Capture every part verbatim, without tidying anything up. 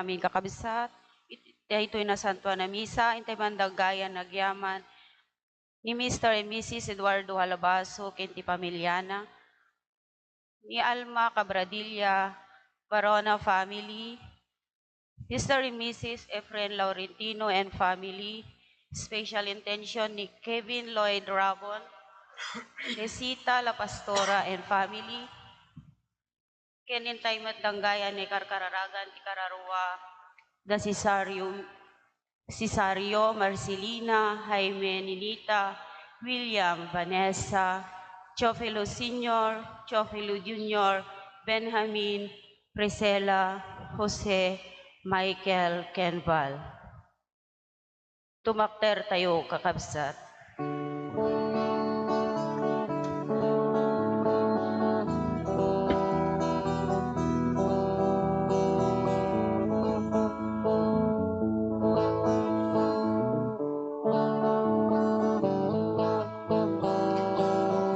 Amin, kakabsat, it-, daytoy nasantuan a misa, intay man daggayan nagyaman ni Mister and Missus Eduardo Halabaso ken ti pamiliana, ni Alma Cabradilla, Barona family, Mister and Missus Efren Laurentino and family, special intention ni Kevin Lloyd Rabon, Resita La Pastora and family, ken intay met danggayan ni karkararagan ti kararua da Cesario, Cesario, Marcelina, Jaime, Ninita, William, Vanessa, Teofilo Senior, Teofilo Junior, Benjamin, Priscilla, Jose, Michael, ken Val. Tumakder tayo, kakabsat.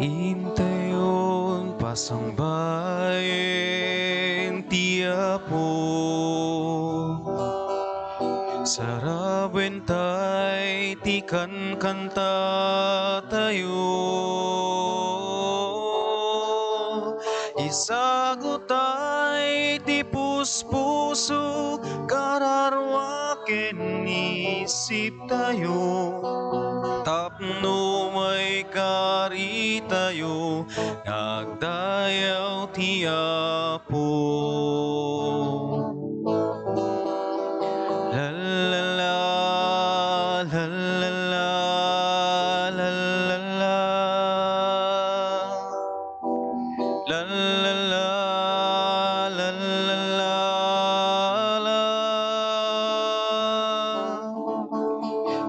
Intayon pasangbayen ti Apo. Sarawen tay ti kankantatayo. Isago tay ti puspuso, kararua ken isiptayo. Tapno maikaritayo nga agdayaw ti Apo. La, la, la, la, la, la. La, la, la, la, la, la, la.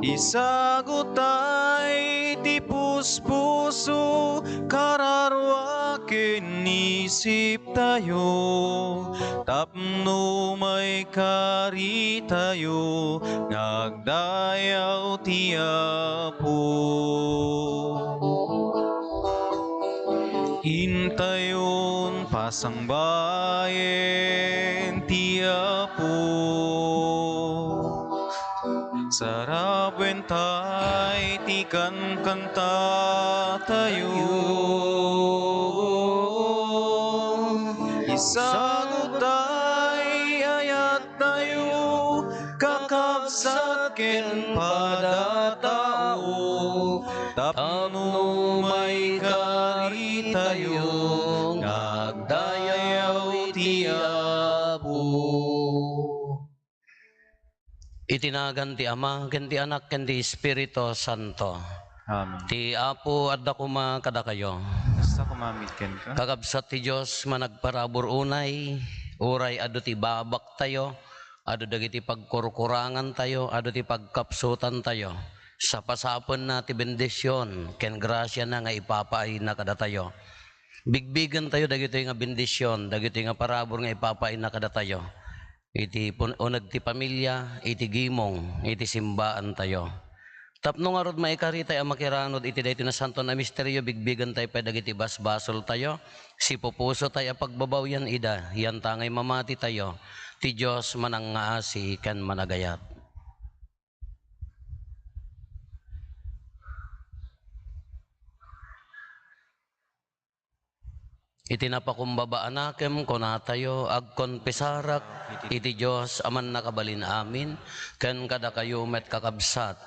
Isago tay ti puspuso, kararua ken isiptayo, tapno maikaritayo nga agdayaw ti Apo. Intayon pasangbayen ti Apo. Sarawen tay ti kankantatayo. Isago tay ayattayo, kakabsat ken padatao, tapno maikaritayo nga agdayaw ti Apo. Iti nagan ti Ama, ken ti Anak, ken ti Espiritu Santo. Amen. Ti Apo adda koma kadakayo. Kasta koma met kenka. Kakabsat ti Dios, managparabur unay, uray adu ti babaktayo, adu dagiti pagkurkurangantayo, adu ti pagkapsutantayo. Sapasapenna ti bendision ken grasiana nga ipapaayna kadatayo. Bigbigentayo dagitoy nga bendision, dagitoy nga parabur nga ipapaayna kadatayo. Iti pun-, uneg ti pamilya, iti gimong, iti simbaantayo. Tapno ngarud maikaritay a makiranod iti daytoy nasantoan a misterio, bigbigentayo pay dagiti basbasoltayo, sipupusotay a pagbabawian ida, yantangay mamatitayo, ti Dios manangngaasi ken managayat. Iti napakumbaba a nakem, kunatayo, agkonfesarak iti Dios a Mannakabalin-amin, ken kadakayo met, kakabsat,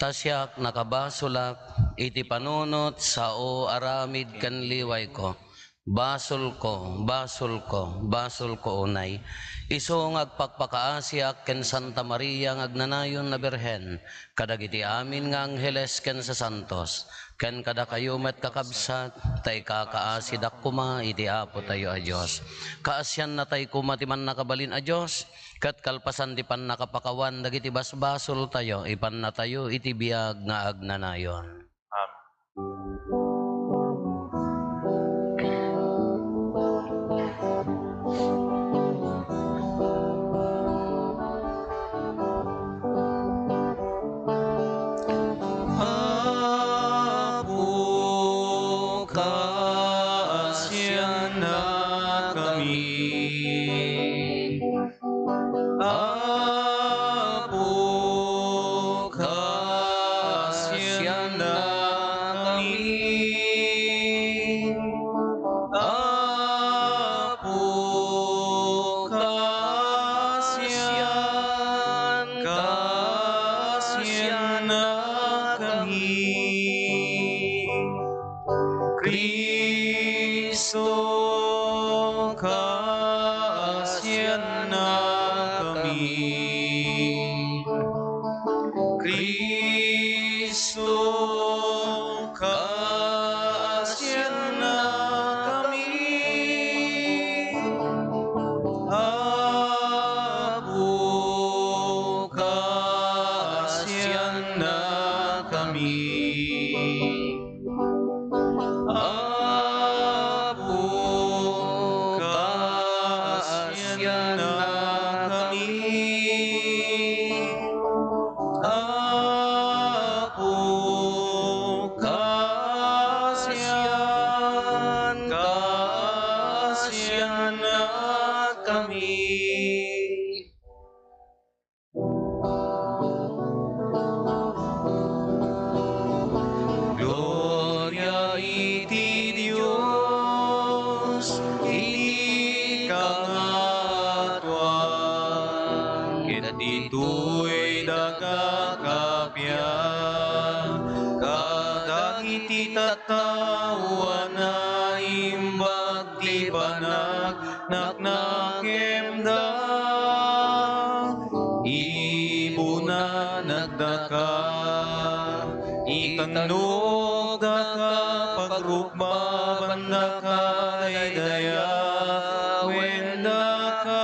ta siak nakabasolak iti panunot, sao, aramid, ken liwayko. Basolko, basolko, basolko unay. Isu nga agpakpakaasiak ken Santa Maria nga agnanayon a Birhen, kadagiti amin nga angheles ken sasantos, ken kadakayo met, kakabsat, ta ikakaasidak koma iti Apotayo a Dios. Kaasiannatay koma ti Mannakabalin a Dios, ket kalpasan ti pannakapakawan dagiti basbasoltayo, ipannatayo iti biag nga agnanayon. Amen. Apo, kaasiannakami. kami. Cristo, kaasianna kami. Cristo, kaasianna kami. Apo, kaasianna kami. Apo, kaasianna kami. Apo, kaasian, kaasianna kami. Gloria iti Dios iti kangatoan, ket ditoy daga kappia kadagiti tattao a naimbag ti panag naknakemda. Ibunanakdaka, itannogdaka, pagrukbabandaka, daydayawendaka.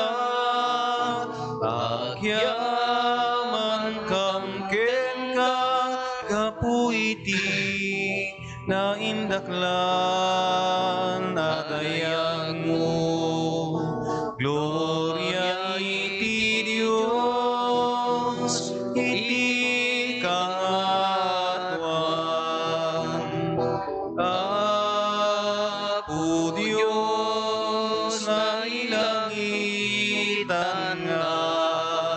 Agyamankam kenka gapu iti naindaklan a dayagmo. Gloria iti Dios iti kangatoan. Apo Dios, nailangitan nga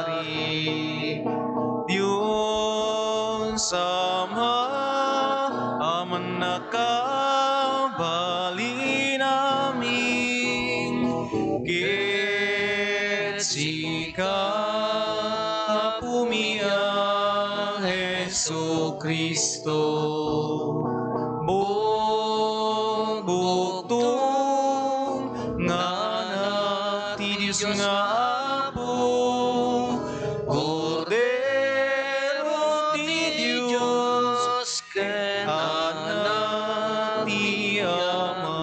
Ari. Dios Ama, a mannakabalin amin, ket sika, Apomi a Jesu-Cristo, bugbugtong nga Anak ti Dios nga Apo, Kordero ti Dios, ken Anak ti Ama.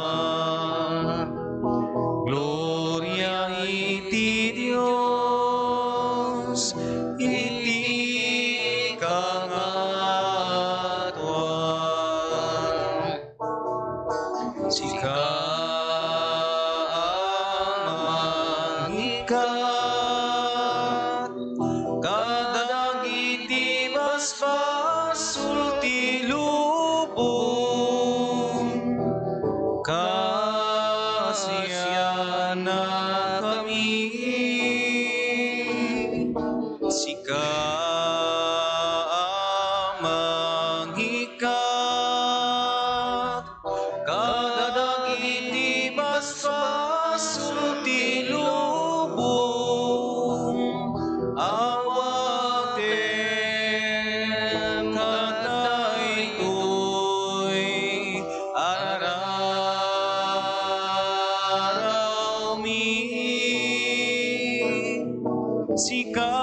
Gloria iti Dios iti kangatoan. Sika a mangikkat kadagiti basbasol ti lubong, kaasiannakami. Sika a mangikkat kadagiti basbasol ti lubong, awatem kadaytoy ararawmi. Sika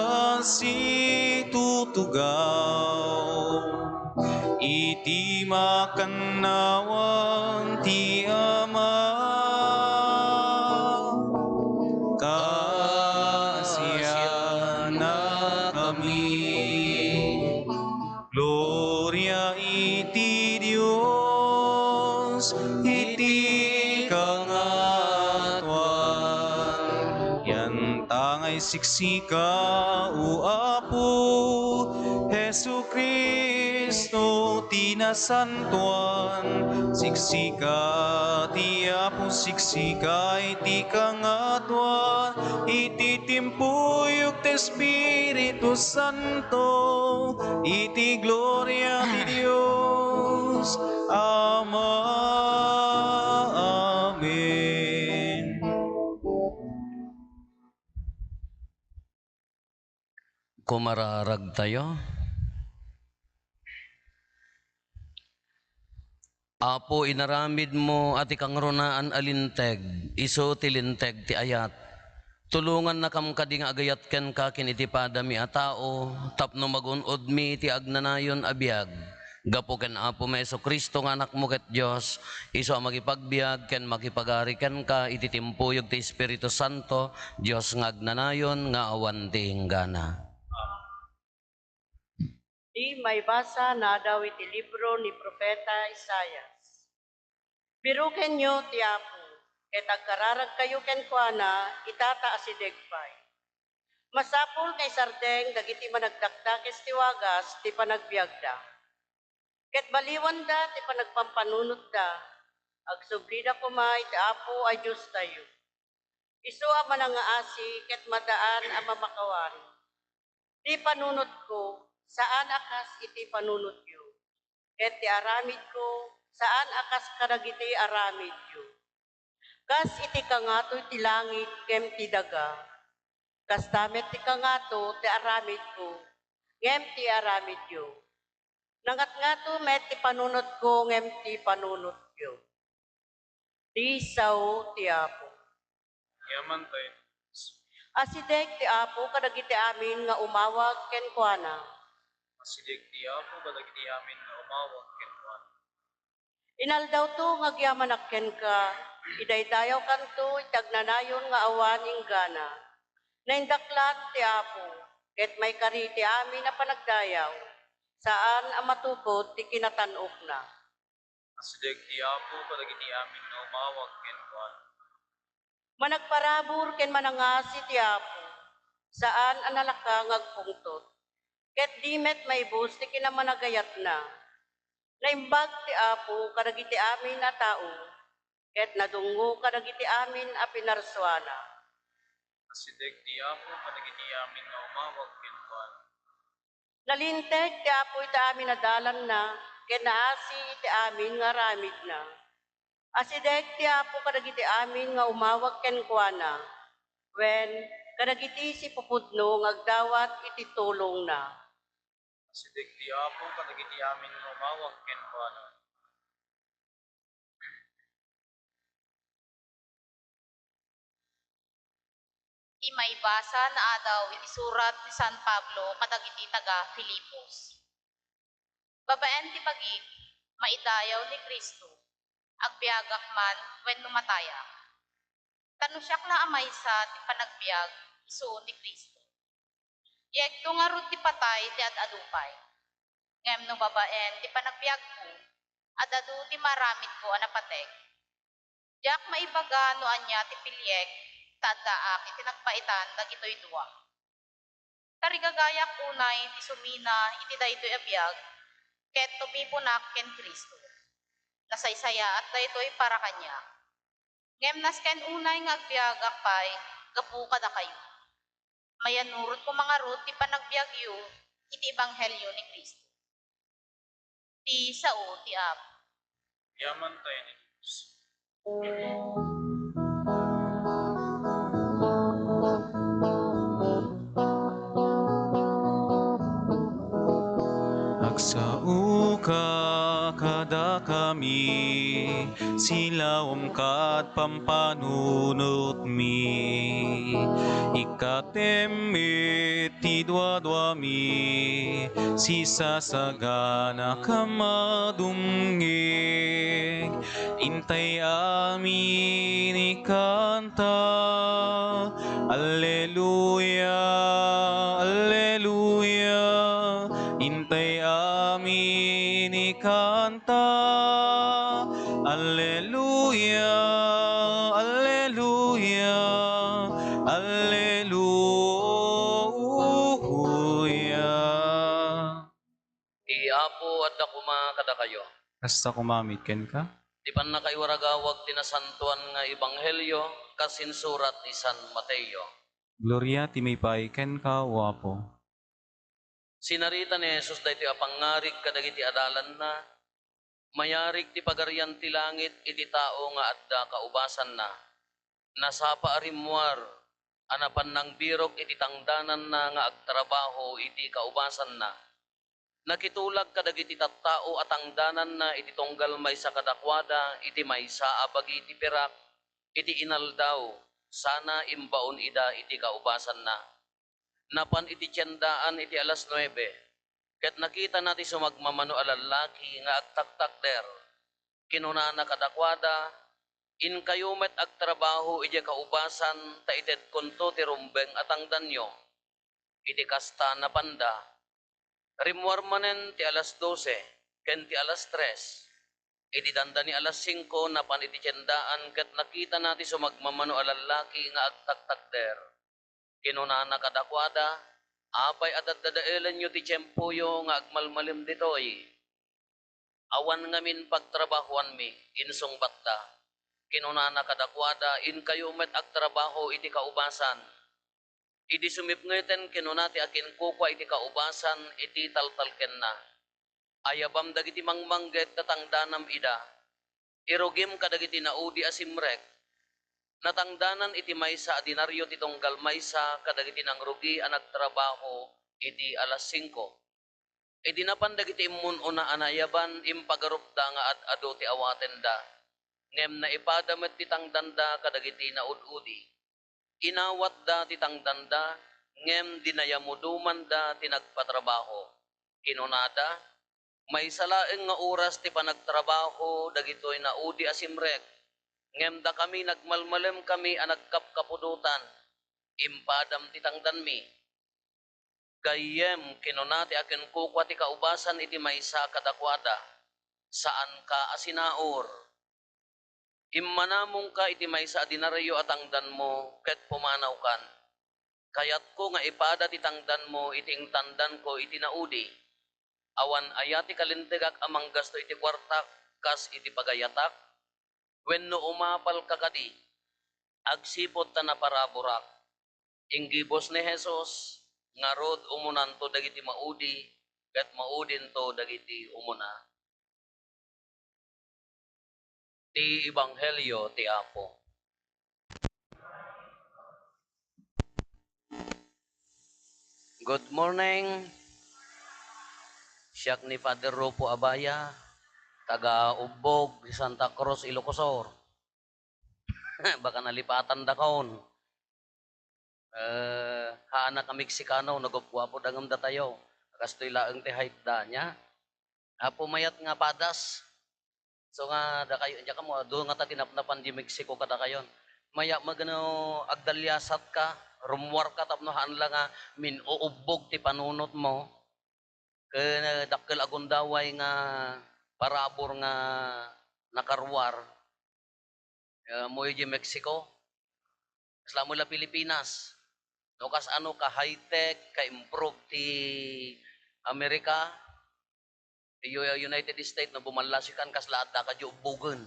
a situtugaw iti makannawan ti Ama, kaasiannakami. Gloria iti Dios iti kangatoan. Yantangay siksika, O Apo Jesu-Cristo, ti nasantoan. Siksika ti Apo, siksika iti kangatoan. Iti timpuyog ti Espiritu Santo, iti gloria ti Dios Ama. Amen. Pumararagtayo. Apo, inaramidmo a ti kangrunaan a linteg, isu ti linteg ti ayat. Tulongannakam kadi nga agayat kenka ken iti padami a tao, tapno magun-odmi ti agnanayon a biag. Gapu ken Apomi Jesu-Cristo nga Anakmo ket Dios, isu a makipagbiag ken makipagari kenka iti timpuyog ti Espiritu Santo, Dios nga agnanayon nga awan ti inggana. Ti maibasa naadaw iti libro ni Profeta Isaias. Birukenyo ti Apo, ket agkararagkayo kenkuana, ita ta asideg pay. Masapul nga isardeng dagiti managdakdakes ti wagas ti panagbiagda. Ket baliwanda ti panagpampanunotda, agsublida koma iti Apo a Diostayo. Isu a manangaasi ket madaan a mamakawan. Ti panunotko, saan a kas iti panunotyo, ket ti aramidko, saan a kas kadagiti aramidyo. Kas iti kangato ti langit ngem ti daga, kasta met ti kangato ti aramidko ngem ti aramidyo. Nangatngato met ti panunotko ngem ti panunotyo. Ti sao ti Apo. Yaman tayo. Asideg ti Apo kadagiti amin nga umawag kenkuana. Asideg ti Apo kadagiti amin nga umawag kenkuana. Inaldawto nga agyamanak kenka, idaydayawkanto iti agnanayon nga awan inggana. Naindaklan ti Apo, ket maikari ti amin a panagdayaw, saan a matukod ti kinatan-okna. Asideg ti Apo kadagiti amin nga umawag kenkuana. Managparabur ken manangasi ti Apo, saan a nalaka nga agpungtot, ket di met maibus ti kinamanagayatna. Naimbag ti Apo kadagiti amin a tao, ket nadungngo kadagiti amin a pinarsuana. Asideg ti Apo kadagiti amin nga umawag kenkuana. Nalinteg ti Apo iti amin a dalanna, ket naasi iti amin nga aramidna. Asideg ti Apo kadagiti amin nga umawag kenkuana, wen kadagiti sipupudno nga agdawat iti tulongna. Asideg ti Apo kadagiti amin nga umawag kenkuana. Ti maibasa naadaw iti surat ni San Pablo kadagiti taga-Filipos. Babaen ti bagik, maidayaw ni Cristo, agbiagak man wenno matayak. Ta no siak la a maysa ti panagbiag, isu ni Cristo. Yegto ngarud ti patay ti ad-adu pay. Ngem no babaen ti panagbiagko, ad-adu ti maaramidko a napateg. Diak maibaga no ania ti piliek ta addaak iti nagpaitan dagitoy dua. Tarigagayak unay ti sumina iti daytoy a biag ket tumiponak ken Cristo. Nasaysayaat daytoy para kaniak. Ngem nasken unay nga agbiagak pay gapu kadakayo. Mayanurot koma ngarud ti panagbiagyo iti ebanghelio ni Cristo. Ti sao ti Apo. Yaman tayo ni Dios. Agsaoka kadakami, silawem kad pampanunotmi. Ikkatem met ti duaduami, sisasagana ka madumngeg. Intay amin ikanta, Alleluia, Alleluia. Intay amin ikanta, Alleluia, Alleluia, Alleluia. Ti Apo adda koma kadakayo. Kasta koma met kenka. Ti pannakaiwaragawag ti nasantoan nga ebanghelio kas insurat ni San Mateo. Gloria ti maipaay kenka, O Apo. Sinarita ni Jesus daytoy a pangngarig kadagiti adalanna, mayarig ti Pagarian ti Langit iti tao nga adda kaubasanna. Nasapa a rimmuar, a napan nangbirok iti tangdananna nga agtrabaho iti kaubasanna. Nakitulag kadagiti tattao a tangdananna iti tunggal maysa kadakuada iti maysa a bagi ti pirak iti inaldaw, sana imbaon ida iti kaubasanna. Napan iti tiendaan iti alas nuebe, ket nakitana ti sumagmamano a lallaki nga agtaktakder. Kinunana kadakuada, "Inkayo met agtrabaho idiay kaubasan ta itedkonto ti rumbeng a tangdanyo." Iti kasta, napanda. Rimmuar manen ti alas dose ken ti alas tres. Idi dandani alas singko, napan iti tiendaan ket nakitana ti sumagmamano a lallaki nga agtaktakder. Kinunana kadakuada, "Apay a daddadaelenyo ti tiempoyo nga agmalmalem ditoy?" "Awan ngamin pagtrabahoanmi," insungbatda. Kinunana kadakuada, "Inkayo met agtrabaho iti kaubasan." Idi sumipngeten, kinuna ti akinkukua iti kaubasan iti taltalkenna, "Ayabam dagiti mangmangged ta tangdanam ida. Irugim kadagiti naudi a simrek. Natangdanan iti maysa a denario ti tunggal maysa kadagiti nangrugi a nagtrabaho iti alas singko." Idi napan dagiti immun-una a naayaban, impagarupda nga ad-adu ti awatenda. Ngem naipada met ti tangdanda kadagiti naud-udi. Inawatda ti tangdanda, ngem dinayamudumanda ti nagpatrabaho. Kinunada, "Maysa laeng nga oras ti panagtrabaho dagitoy naudi a simrek, ngem dakami nagmalmalemkami a nagkapkapudotan. Impadam ti tangdanmi." "Gayyem," kinuna ti akinkukua ti kaubasan iti maysa kadakuada, "Saanka a sinaur. Immanamongka iti maysa a denario a tangdanmo ket pumanawkan. Kayatko nga ipada ti tangdanmo iti ingtandanko iti naudi. Awan aya ti kalintegak a manggasto iti kuartak kas iti pagayatak? Wenno umapalka kadi, agsipud ta naparaburak?" Inggibus ni Jesus, "Ngarud, umunanto dagiti maudi, ket maudinto dagiti umuna." Ti Ebanghelio ti Apo. Good morning. Siak ni Father Rufo Abaya, taga Ubbog, Santa Cruz, Ilocos Sur. Baka nalipatandakon. Eh, haanak a Meksikano, naguapguapo da ngem datayo. Kastoy laeng ti height da. Nia, Apo, mayat nga padas. So nga, dakayo, diak ammo, adu ngata ti napnapan di Mexico kadakayon. Mayat met no agdaliasatka, rummuarka tapno haan la nga min-uubbog ti panunotmo. Ken dakkel a gundaway nga parabur nga nakaruar. Eh, ammo idiay Mexico, kasla met la Pilipinas. No kasano ka high-tech, ka-improve ti Amerika, ti U-, United States, no bumallasokan, kasla addaka diay ubbogen.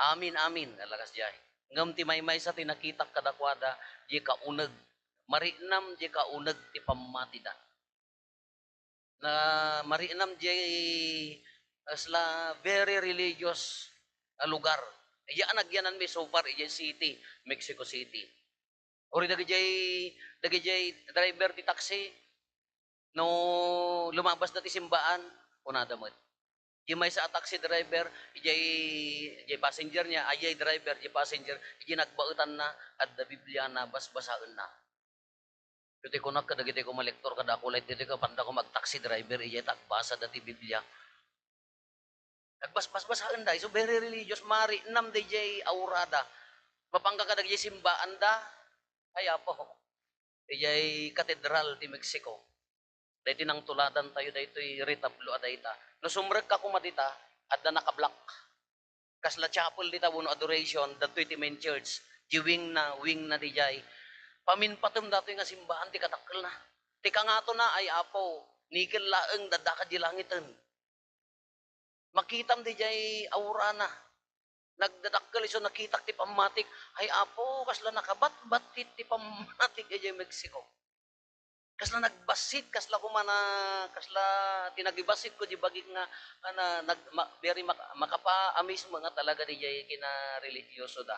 Amin, amin, ala kasdiay. Ngem ti maymaysa ti nakitak kadakuada, diay kauneg. Mariknam diay kauneg ti pammatida. Na mariknam diay kasla very religious a lugar. Aya a nagyananmi so far, idiay city, Mexico City. Uray dagidiay, dagidiay driver ti taxi, no lumabasda ti simbaan, kunada met. Diay maysa a taxi driver, idiay, idiay passenger-na, idiay driver, idiay passenger, idiay nagbaetanna, adda Bibliana, basbasaenna. Iti kunak kadagiti kumalektor kadakuada, iti ka panda ko mag-taxi driver, idiay ta agbasada ti Biblia. Nagbasbasbasaenda, isu very religious, mariknam daydiay aurada. Mapanka kadagidiay simbaanda, ay apo, idiay katedral ti Mexico. Daytoy nangtuladantayo daytoy retablo a dayta. No sumrekka koma dita, adda naka-black. Kasla chapel dita wenno adoration, daytoy ti main church. Diay wing-na, wing-na diay. Paminpatem daytoy nga simbaan ti kadakkelna. Ti kangatona, ay apo, nikel laeng, addaka diay langiten. Makitam daydiay aurana. Nagdadakkel isu nakitak ti pammatik. Ay apo, kasla nakabatbattit ti pammatik idiay Mexico. Kasla nagbassit, kasla koma na, kasla ti nagibassit ko diay bagik nga, ana, nag-, ma-, very mak-, makapa-amaze mo nga talaga diay kinarelihiyosoda.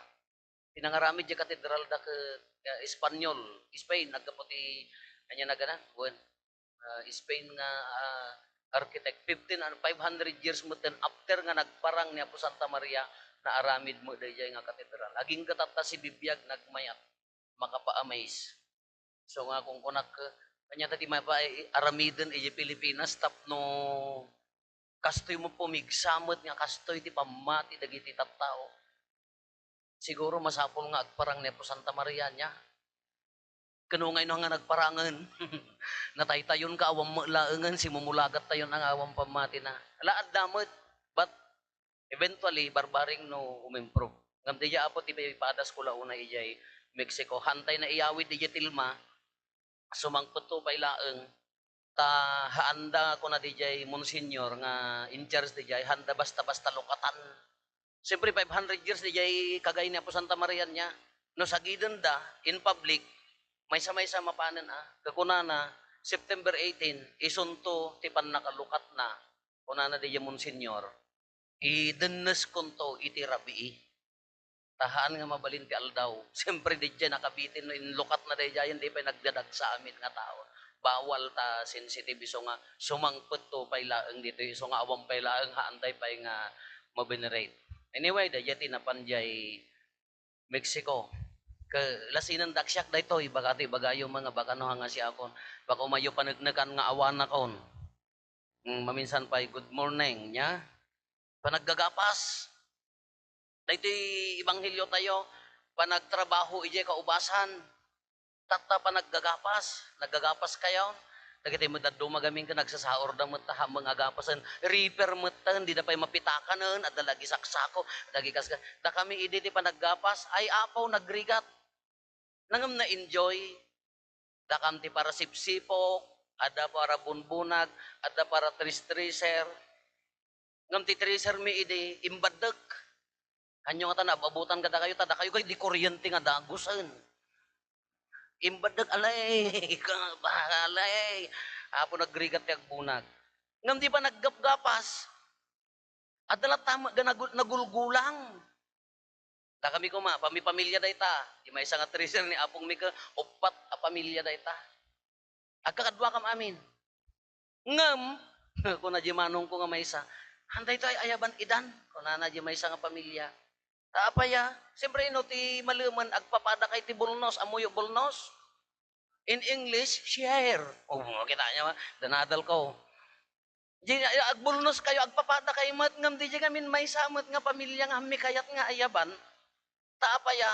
Ti nangaramid diay katedral da ket, ah, Espanyol, Spain, naggapu ti, ania nagana? Wen, ah, Spain nga, ah, architect. Fifteen, ano, five hundred years metten after nga nagparang ni Apo Santa Maria, naaramid met daydiay nga katedral. Agingga tatta sibibiag, nagmayat, makapa-amaze. So nga kunkunak, ania ta ti mapaaramiden idiay Pilipinas tapno kastoy met pumigsa met nga kastoy ti pammati dagiti tattao. Siguro masapul nga agparang ni Apo Santa Maria, ania? Ken no nga nagparangen, nataytayon ka, awan met laengen, simumulagattayon nga awan pammatina. Ala, adda met. But eventually, barbareng no umimprove. Ngem daydiay, Apo, ti padasko la unay idiay Mexico. Haantay naiyawid idiay Tilma, sumangpetto pay laeng, ta haanda, kuna daydiay Monsignor nga in charge daydiay, haanda basta-basta lukatan. Siyempre, five hundred years daydiay kagay ni Apo Santa Maria, ania? No sagidenda in public, maysa-maysa mapanen, a. Kakunana, September eighteen, isunto ti pannakalukatna. Kunana daydiay Monsignor, "Idennesskonto iti rabii. Ta haan nga mabalin ti aldaw." Siyempre, daydiay nakabitin no inlukatna daydiay, di pay nagdadagsa amin nga tao. Bawal ta sensitive, isu nga sumangpetto pay laeng ditoy, isu nga awan pay laeng, haantay pay nga ma-venerate. Anyway, daydiay ti napan diay Mexico. Ke-, lasinendak siak daytoy, baka ti ibagayo nga baka no hangasiakon. Baka umayyo paneknekan nga awanakon. Mm, maminsan pay, "Good morning," nia? Panaggagapas. Daytoy ebangheliotayo, panagtrabaho idiay kaubasan. Tatta, panaggagapas. Naggagapas kayo? Dagiti met dadduma gamin ket nagsasaorda met ta hammeng a gapasen. Reefer metten, dida pay mapitakanen, adda lagi saksako, dagi kas-, dakami idi ti panaggapas. Ay, Apo, nagrigat. Ngem na-enjoy. Dakam ti para sipsipok, adda para bunbunag, adda para tris-triser. Ngem ti triser mi idi, imbaddek. Ania ngata naab-abutan kadakayo, ta dakayo kay di kuryente nga dagusen. Imbaddek, alay, alay. Apo, nagrigat ti agbunag. Ngem di panaggapgapas, adda latta met nga nagul-, nagulgulang. Dakami koma, pamipamilia dayta. Di maysa nga triser ni apongmi ket uppat a pamilia dayta. Agkakaduakam amin. Ngem, kuna di manongko nga maysa, "Haantay to ay ayaban idan," kunana di maysa nga pamilia. Ta apay a? Siyempre, no ti malemen, agpapadakay ti bulnos, ammoyo bulnos? In English, share. O, kita niya, danadal ko. Di, agbulnos kayo, agpapadakay met, ngem di, di ngamin maysa met nga pamilia nga ammikayat nga ayaban. Ta apay a?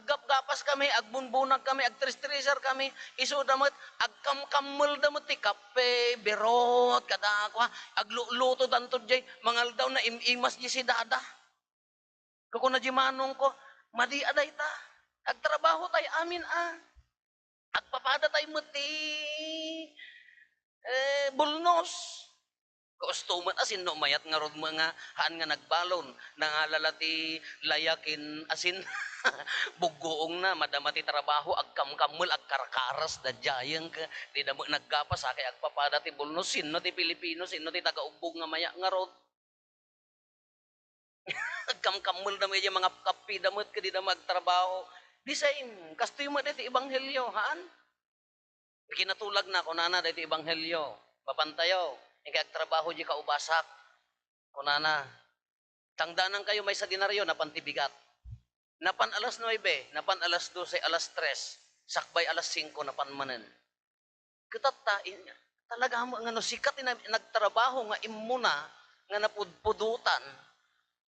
Aggapgapas kami, agbunbunag kami, agtristriser kami, isuda met, agkamkammel da met ti kape, berot, kadakua, aglulotodanto jay, mangaldaw na im-imas jay si dada. Kuna di manongko, "Madi a dayta. Agtrabaho tay amin a. Agpapada tay met ti, eh, bulnos." Gusto met a sinno mayat ngarud mo nga haan nga nagbalon, nangalala ti layakin asin. Buggoong na, madama ti trabaho, agkamkammel, agkarkaras, da jayeng ka, di da mo naggapas, a kay agpapada ti bulnos, sinno ti Pilipino, sinno ti taga-ubbog nga maya ngarud. Agkamkammel da met, mangapkappi da met, ket di da magtrabaho. The same, kastoy met ti ebanghelio, haan? Kinatulagna, kunana, daytoy ebanghelio, "Mapantayo, inkay agtrabaho di kaubasak." Kunana, "Tangdanankayo maysa denaryo," napan ti bigat. Napan alas nuebe, napan alas dose, alas tres, sakbay alas singko, napan manen. Ket tatta, in-, talaga met nga no sika ti na-, nagtrabaho nga immuna nga napudpudotan,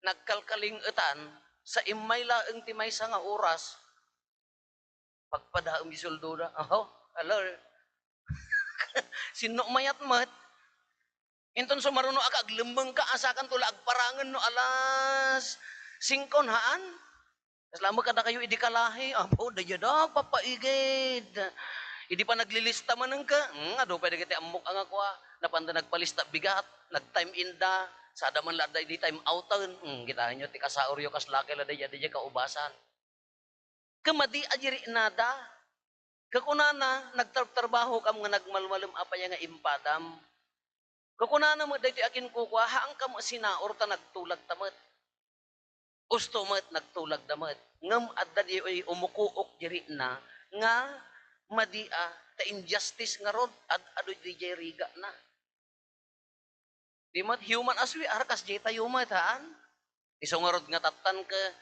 nagkalkaling-etan, sa immay laeng ti maysa nga oras, pagpadaem ti sueldoda. Aho, hello. Sinno mayat met? Inton sumaruno a ka, aglemmengka, a sakanto la agparangen no alas singko, haan? Kasla met kadakayo idi kalahi, Apo, dayta da, papaigid. Idi panaglilista manen ka, hmm, adu pay dagiti ammok a nga kua, napanda nagpalista bigat, nag-time in da, sada man la adda idi time out-en, hmm, kitaenyo ti kasaoryo, kasla kay la dayta, dayta kaubasan. Ket madi a di riknada. Ket kunana, "Nagtrabtrabahokam nga nagmalmalem, apay nga impadam?" Ket kunana met daytoy a kinkukua, "Haankam a sinaor ta nagtulagta met." Usto met, nagtulagda met. Ngem adda diay umukuok diri'na nga madia ta injustice ngarud, ad-adu diay rigana. Di met, human as we are, kasdiay tayo met, haan? Isu ngarud nga tattan ket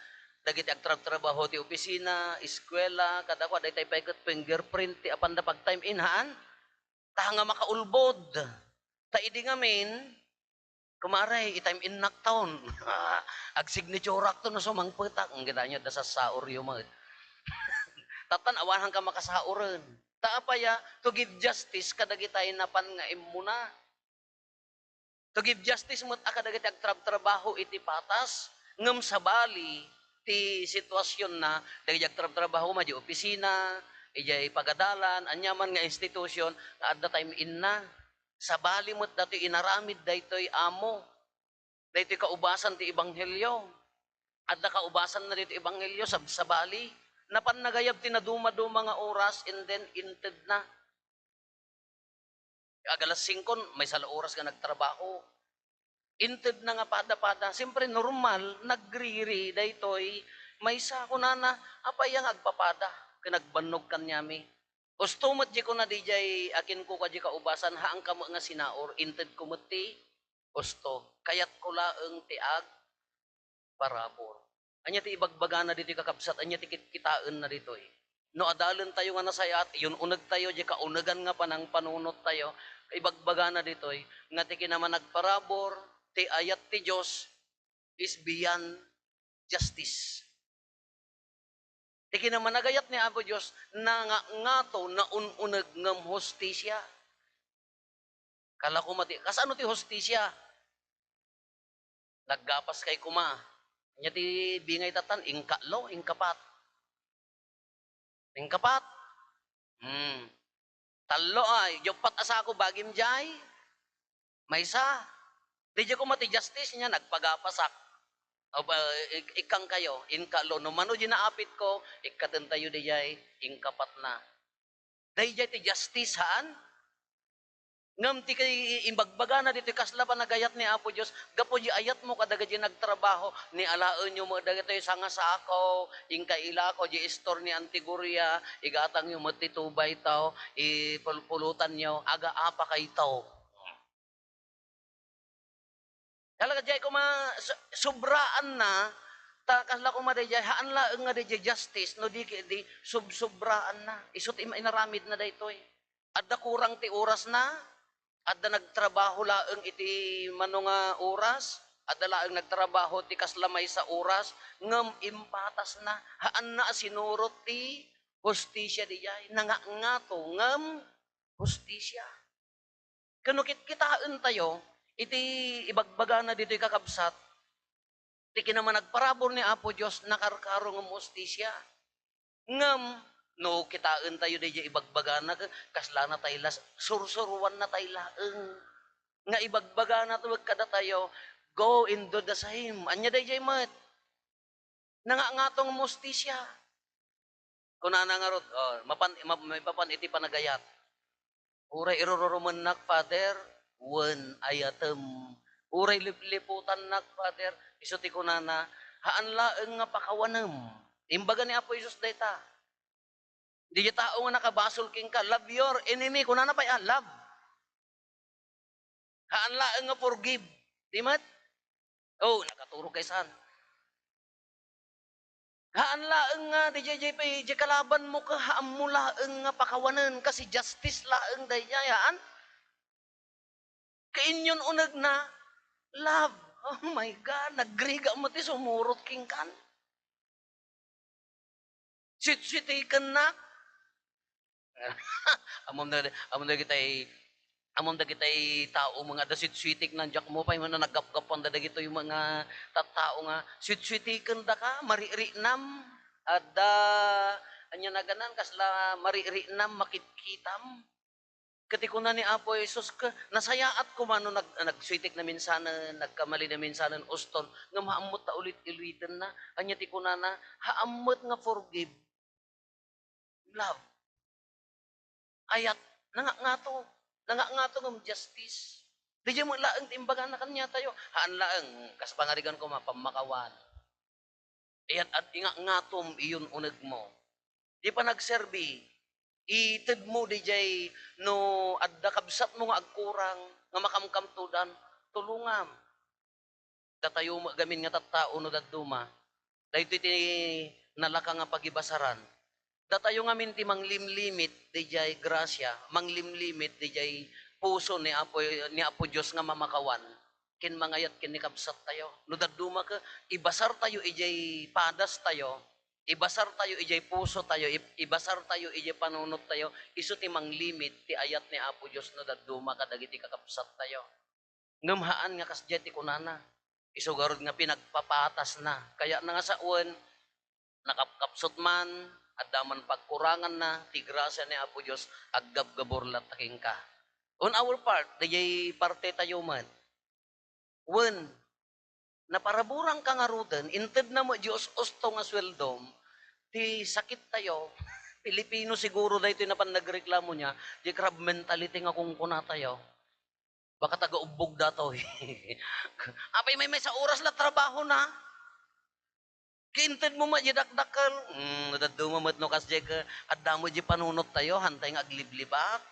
dagiti agtrabtrabaho ti opisina, eskuela, kadakua, daytay pay ket fingerprint ti apanda pag-time in, haan? Ta nga makaulbod. Ta idi ngamin, kumare, i-time innak taon. Agsignaturak to no sumangpetak. Ngem kitaenyo, adda sassaoryo met. Tattan, awan ka makasaoren. Ta apay a, to give justice kadagitay napan nga immuna. To give justice met a kadagiti agtrabtrabaho iti patas, ngem sabali ti situasionna, dagiti agtrabtrabaho madi opisina, idiay pagadalan, aniaman nga institution nga adda time inna. Sabali met datoy inaramid daytoy amo, daytoy kaubasan ti ebanghelio. Adda kaubasanna daytoy ebanghelio, sab-, sabali. Napan nagayab ti nadumaduma nga oras, and then intedna. Ag alas singko, maysa la oras nga nagtrabaho. Intedna nga pada-pada. Siyempre, normal, nagriri daytoy. Maysa, kunana, "Apay a nga agpapada ken agbannog kaniami?" Usto met di kuna diay akinkuka di kaubasan, haanka met nga sinaor, intedko met ti usto. Kayatko laeng ti ag parabur. Ania ti ibagbagana ditoy, kakabsat? Ania ti kitkitaenna ditoy? No adalentayo nga nasayaat, yun-unegtayo, di kaunegan nga panangpanunottayo, ibagbagana ditoy nga ti kinamanagparabur, ti ayat ti Dios is beyond justice. Ti kinamanagayat ni Apo Dios, nangangato, naun-uneg ngem hustisia. Kala koma ti, kasano ti hustisia? Naggapas kay koma. Ania ti bingay tattan? Ingkatlo, ingkapat. Ingkapat? Hmm. Tallo ay, di uppat a sako bagim jay. Maysa. Di jay koma ti justice niya, nagpagapasak. O ba, ik-, ikkangkayo, inkatlo. No mano di naapitko, ikkatentayo di jay, ingkapatna. Dayjay ti justice, haan? Ngem ti kay-, imbagbagana ditoy kasla panagayat ni Apo Dios, gapu di ayatmo kadagiti nagtrabaho, ni alaenyo met dagitoy sangasako, inka ilako di istor ni Antigoria, igatangyo met ti two by two, ipulpulutanyo, agaapa kayto. Talaga, jay koma, so-, sobraanna, ta kasla koma dayjay, haan laeng nga dayjay justice, no di, di sobsobraanna. Isu ti ima-, inaramidna daytoy. Adda kurang ti orasna, adda nagtrabaho laeng iti mano nga oras, adda laeng nagtrabaho ti kasla maysa oras, ngem impatasna, haanna a sinurot ti hustisia dayjay, nangangato ngem hustisia. Ken no kitkitaentayo iti ibagbagana ditoy, kakabsat, ti kinamanagparabur ni Apo Dios, nakarkaro ngem hustisia. Ngem no kitaentayo dayjay ibagbagana, kaslana tay las-, sursuruannatay laeng. Nga ibagbagana to kadatayo, "Go and do the same." Ania dayjay met? Nangangato ngem hustisia. Kunana ngarud, oh, mapan, ma-, maipapan iti panagayat. Uray irururumennak, Father, wen ayatem. Uray lipliputannak, Father, isu ti kunana, haan laeng nga pakawanem. Imbaga ni Apo Jesus dayta. Diay tao nga nakabasol kenka, love your enemy. Kunana pay, ah, love. Haan laeng nga forgive. Di met? Oh, nakaturog kay saan? Haan laeng nga, di jay, jay, jay kalabanmo ka, haanmo laeng nga pakawanen, kasi justice laeng dayjay, haan? Kainyon unegna, love. Oh my God, nagriga met ti sumurot kenkan. Sweet-sweetikennak. Ammom da, ammom dagitay, ammom dagitay tao nga adda sweet-sweetik nan, diak mo pay man naggapgapan da dagitoy mga tattao nga sweet-sweetiken daka, mariknam. Adda, ania naganan, kasla mariknam, makitkitam. Ket ti kuna ni Apo Jesus, ke-, nasayaat koma no nag-, nagsweetik na minsanen, nagkamali na minsanen, uston, ngem haan met ta ulit-ulitenna. Ania ti kunana? Haan met nga forgive. Love. Ayat, nangangato. Nangangato ngem justice. Diay met laeng ti imbagana kaniatayo. Haan laeng, kas pangarigan koma, pammakawan. Ayat at inga-, ngatom iyon unegmo. Di panagserbi, itedmo dijay no adda kabsatmo nga agkurang, nga makamkamtodan, tulongam. Datayo met gamin nga tattao no dadduma. Daytoy ti nalaka nga pagibasaran. Datayo ngamin ti manglimlimit dijay grasia, manglimlimit dijay puso ni Apo, ni Apo Dios nga mamakawan ken mangayat ken ni kabsattayo. No dadduma ket ibasartayo ijay padastayo, ibasartayo ijay pusotayo, ib-, ibasartayo ijay panunottayo, isu ti manglimit ti ayat ni Apo Dios no dadduma kadagiti kakabsattayo. Ngem haan nga kasdiay ti kunana, isu garud nga pinagpapatasna. Kayatna nga sawen, nakapkapsut man, adda man pagkuranganna, ti grasia ni Apo Dios aggabgabur latta kenka. On our part, dayjay partetayo met. Wen, naparaburanka ngaruden, intedna met diay us-usto nga sueldom, ti sakittayo, Pilipino siguro daytoy napan nagreklamo niya, di crab mentality nga kunkunatayo. Baka taga-ubbog datoy. Apay, maymaysa oras la trabahona. Kainted mo met diay dakdakkel. Hmm, no dadduma met no kasdiay ket adda met diay panunottayo, haantay nga agliblibat.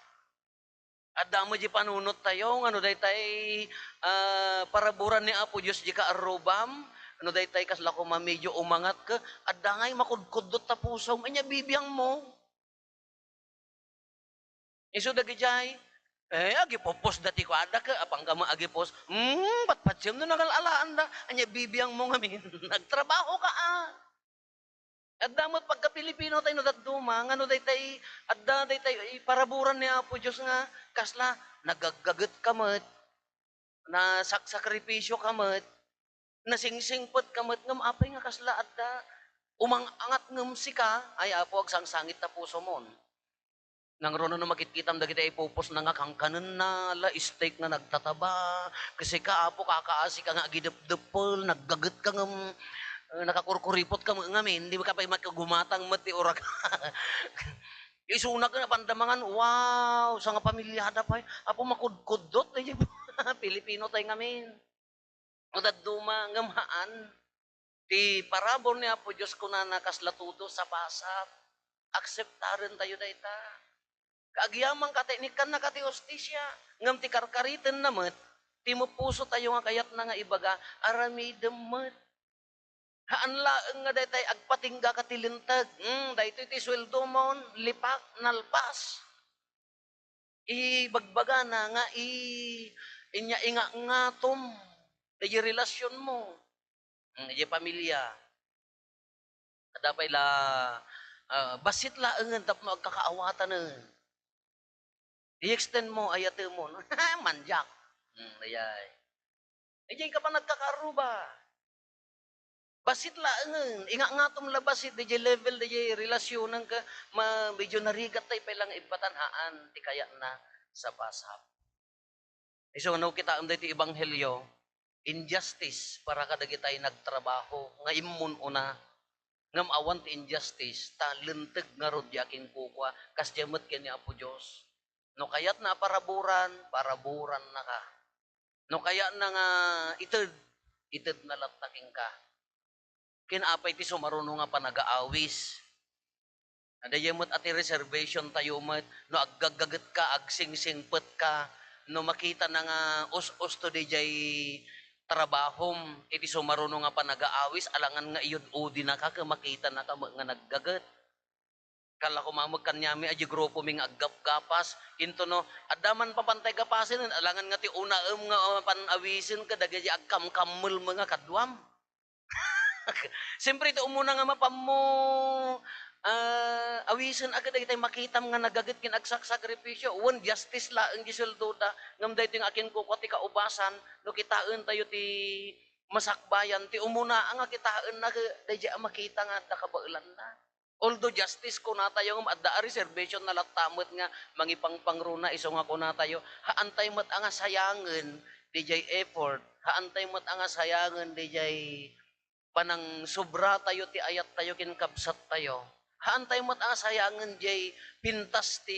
Adda met diay panunottayo nga no daytay, ah, paraburan ni Apo Dios diay kaarrubam, no daytay kasla koma medyo umangat ket adda ngay makudkuddot ta pusom, ania bibiangmo? Isu dagidiay, eh, agipupos dati kuada ket apangka met agipos, hmm, patpatsem no nangal-alaanda, ania bibiangmo ngamin, nagtrabahoka, a. Adda met pagka-Pilipinotayo no dadduma, nga no daytay, adda daytay iparaburan ni Apo Dios nga kasla, nagaggagetka met, nasaksakripisioka met, nasingsingpetka met, ngem apay nga kasla adda umangat ngem sika? Ay, Apo, agsangsangit ta pusomon. Nangruna no makitkitam dagiti ipupos na nga kankanenna, la, steak nga nagtataba, ket sika, Apo, kakaasika nga agidepdeppel, naggagetka ngem, eh, nakakurkuripotka met ngamin, dika pay makigumatang met ti urak. Isuna ket napanda mangan, wow, sangapamiliada pay. Apo, makudkuddot, dayjay Pilipinotayo ngamin. No dadduma, ngem haan. Ti parabur ni Apo Dios kunana, kasla tudo, sapasap. Akseptarentayo dayta. Kaagyaman, kateknikanna, kati hustisia. Ngem ti karkaritenna met, ti mappusotayo nga kayatna nga ibaga, aramidem met. Haan laeng nga daytay agpatinggaka ti linteg. Hmm, daytoy ti sueldomon, lipak, nalpas. Ibagbagana nga i-, inya inga-, ngatom dayjay relasionmo. Hmm, dayjay pamilia. Adda pay la, ah, bassit laengen tapno agkakaawatanen. I-extend mo, ayatemon. Mandiak. Hmm, dayjay. Dayjay ka pa nagkakaarruba. Bassit laengen, inga-, ngatom la bassit, dayjay level, dayjay relasionen ket ma-, medyo narigat tay pay lang ibbatan, haan ti kayatna, sapasap. Isu no kitaem daytoy ebanghelio, injustice para kadagitay nagtrabaho nga immun-una. Ngem awan ti injustice, ta linteg ngarud diay akinkukua, kasdiay met ken ni Apo Dios. No kayatna a paraburan, paraburannaka. No kayatna nga ited, itedna latta kenka. Ken apay ti sumaruno nga panagaawis? Daydiay met a ti reservationtayo met, no aggaggagetka, agsingsingpetka, no makitana nga us-usto daydiay trabahom iti sumaruno nga panagaawis, alangan nga iyud-udinaka ket makitanaka met nga naggaget. Kalla koma met kaniami a di grupomi nga aggapgapas, intono, adda man papantay gapasen, alangan nga ti unaem nga, ah, pan-awisen ket dagiti agkamkammelmo nga kaduam. Siempre, iti umuna nga mapammo, ah, awisen a ket dagiti makitam nga nagaget ken agsaksakripisio, wen justice laeng ti sueldoda, ngem daytoy nga akinkukua ti kaubasan, no kitaentayo ti masakbayan, ti umuna nga kitaenna ket daydiay a makita nga adda kabaelanna. Although justice kunatayo, ngem adda a reservation na latta met nga mangipangpangruna isu nga kunatayo, haantay met a nga sayangen daydiay effort, haantay met a nga sayangen daydiay panangsobratayo ti ayattayo ken kabsattayo. Haantay met a nga sayangen diay pintas ti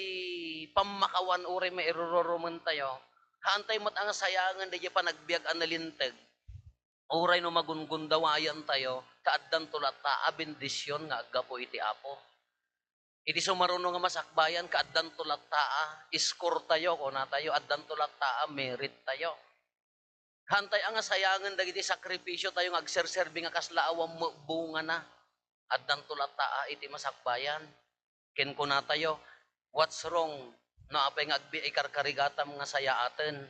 pammakawan uray mairururumentayo. Haantay met a nga sayangen daydiay panagbiag a nalinteg. Uray no magungundawayan tayo, kaaddanto latta a bendision nga aggapu iti Apo. Iti sumaruno nga masakbayan, kaaddanto latta a score tayo, kuna tayo, addanto latta a merit tayo. Haantay a nga sayangen dagiti sakripisio tayo nga agserserbi nga kasla awan met bungana. Addanto latta a iti masakbayan. Ken kuna tayo, "What's wrong no apay nga agbi-, ikarkarigatam nga sayaaten?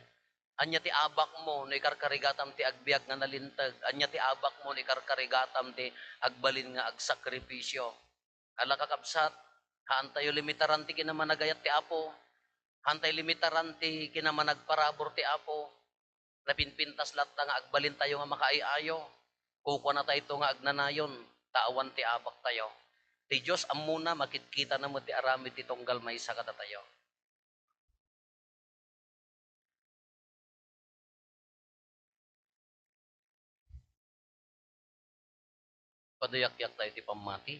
Ania ti abakmo no ikarkarigatam ti agbiag nga nalinteg? Ania ti abakmo no ikarkarigatam ti agbalin nga agsakripisio?" Ala, kakabsat, haantayo limitaran ti kinamanagayat ti Apo. Haantay limitaran ti kinamanagparabur ti Apo. Napinpintas latta nga agbalintayo nga makaay-ayo. Kukuanatayto nga agnanayon, ta awan ti abaktayo. Ti Dios ammona, makitkitana met ti aramid ti tunggal maysa kadatayo. Paduyakyak tayo ti pammati.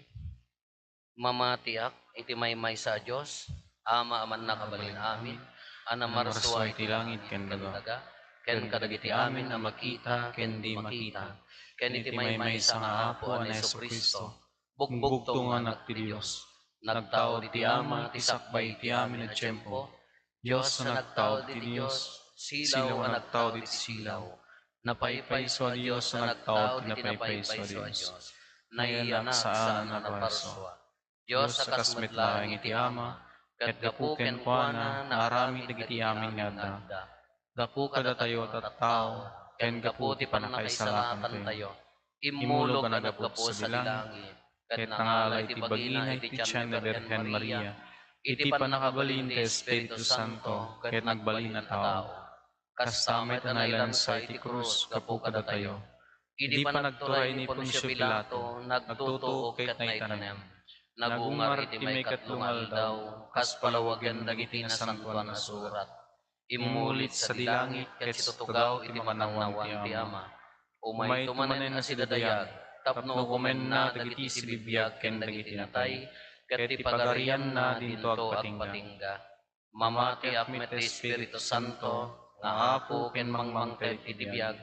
Mamatiak iti maymaysa a Dios, Ama a mannakabalin amin, a namarsua iti langit ken daga, ken kadagiti amin a makita ken di makita, ken iti maymaysa nga Apo a ni Jesu-Cristo, bugbugto nga Anak ti Dios. Nagtaud iti Ama ti sakbay iti amin a tiempo, Dios a nagtaud iti Dios, silaw a nagtaud iti silaw. Napaypayso a Dios a nagtaud iti napaypayso a Dios. Nayanak saan a naparsua. Dios a kas met laeng iti Ama, ket gapu kenkuana naaramid dagiti amin nga adda. Gapu kadatayo a tattao, ken gapu ti pannakaisalakantayo, immulog a naggapu sadi langit, ket nangala iti bagina iti tian ni Birhen Maria, iti pannakabalin ti Espiritu Santo, ket nagbalin a tao. Kasta met a nailansa iti krus gapu kadatayo. Idi panagturay ni Poncio Pilato, nagtutuok ket naitanem. Nagungar iti maikatlo nga aldaw, kas palawagen dagiti Nasantoan a Surat. Immulit sadi langit ket situtugaw iti makannawan ti Ama. Umayto manen a sidadayag tapno ukomenna dagiti sibibiag ken dagiti natay, ket ti pagarianna dinto agpatingga. Mamatiak met ti Espiritu Santo nga Apo ken mangmangted iti biag.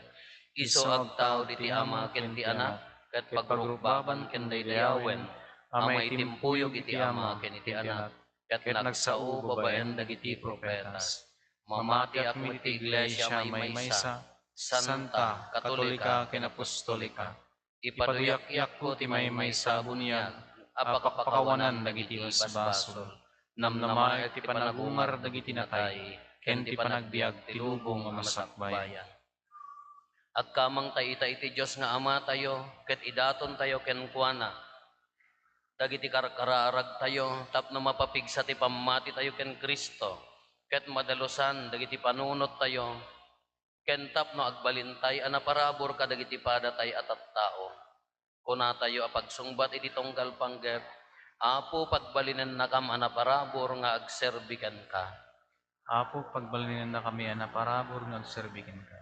Isu agtaud iti Ama ken ti Anak, ket pagrukbaban ken daydayawen a maitimpuyog iti Ama ken iti Anak, ket nagsao babaen dagiti profetas. Mamatiak met ti Iglesia a maymaysa, santa, katolika, ken apostolika. Ipaduyakyakko ti maymaysa a buniag a pakpakawanan dagiti basbasol. Namnamaek ti panagungar dagiti natay, ken ti panagbiag ti lubong a masakbayan. Agkamangtay ita iti Dios nga Amatayo, ket idatontayo kenkuana dagiti karkararagtayo tapno mapapigsa ti pammatitayo ken Cristo, ket madalusan dagiti panunottayo, ken tapno agbalintay a naparabur kadagiti padatay a tattao. Kunatayo a pagsungbat iti tunggal panggep, Apo, pagbalinennakam a naparabur nga agserbi kenka. Apo, pagbalinennakami a naparabur nga agserbi kenka.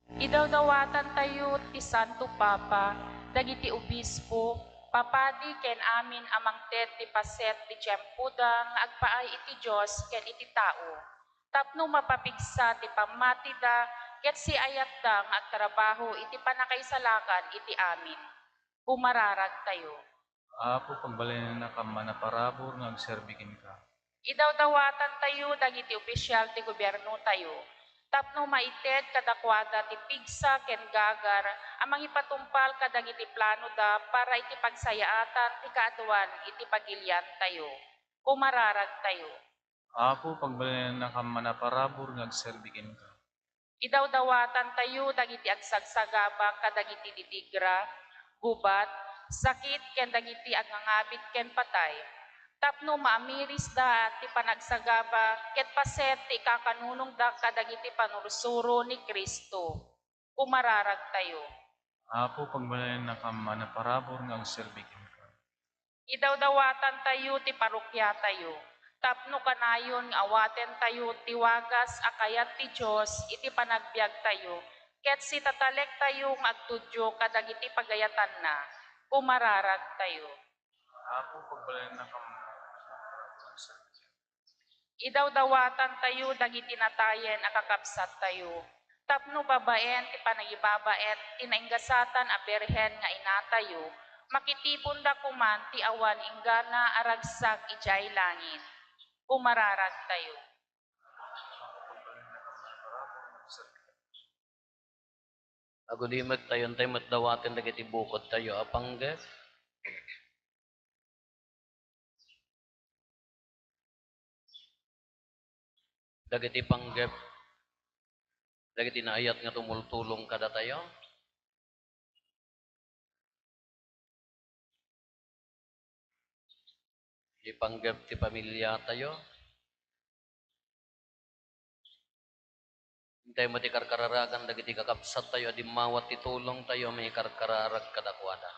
Idawdawatantayo ti Santo Papa, dagiti obispo, papadi ken amin a mangted ti paset ti tiempoda nga agpaay iti Dios ken iti tao, tapno mapapigsa ti pammatida ket siayatda nga agtrabaho iti pannakaisalakan iti amin. Umararagtayo. Apo, pagbalinennakam a naparabur nga agserbi kenka. Idawdawatantayo dagiti opisial ti gobiernotayo tapno maited kadakuada ti pigsa ken gagar a mangipatungpal kadagiti planoda para iti pagsayaatan ti kaaduan iti pagiliantayo. Umararagtayo. Apo, pagbalinennakam a naparabur nga agserbi kenka. Idawdawatantayo dagiti agsagsagaba kadagiti ditigra, gubat, sakit ken dagiti agngangabit ken patay, tapno maamirisda ti panagsagaba ket paset ti ikakanunongda kadagiti panursuro ni Cristo. Umararagtayo. Apo, pagbalinennakam a naparabur nga agserbi kenka. Idawdawatantayo ti parokiatayo tapno kanayon nga awatentayo ti wagas a kayat ti Dios iti panagbiagtayo ket sitatalektayo nga agtudyo kadagiti pagayatanna. Umararagtayo. Apo, pagbalinennakam a naparabur nga agserbi kenka. Idawdawatantayo dagiti natayen a kakabsattayo Tapno babaen ti panangibabaet ti nainggasatan a Birhen nga inatayo, makitiponda koman ti awan inggana a ragsak idiay langit. Kumararagtayo. Agudimektayo, intay met dawaten dagiti bukodtayo a panggep. Dagiti panggep, dagiti naayat nga tumultulong kadatayo. Di panggep ti pamiliatayo. Intay met ti karkararagan dagiti kakabsattayo a dimmawat ti tulongtayo, maikarkararag kadakuada.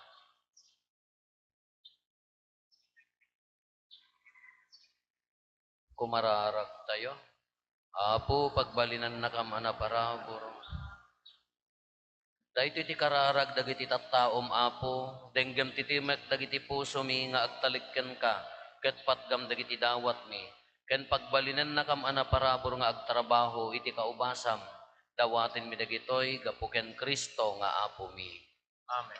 Kumararagtayo. Apo, pagbalinannakam a naparabur. Daytoy ti kararag dagiti tattaom, Apo. Denggem ti timek dagiti pusomi nga agtalek kenka, ket patgam dagiti dawatmi, ken pagbalinennakam a naparabur nga agtrabaho iti kaubasam. Dawatenmi dagitoy gapu ken Cristo nga Apomi. Amen.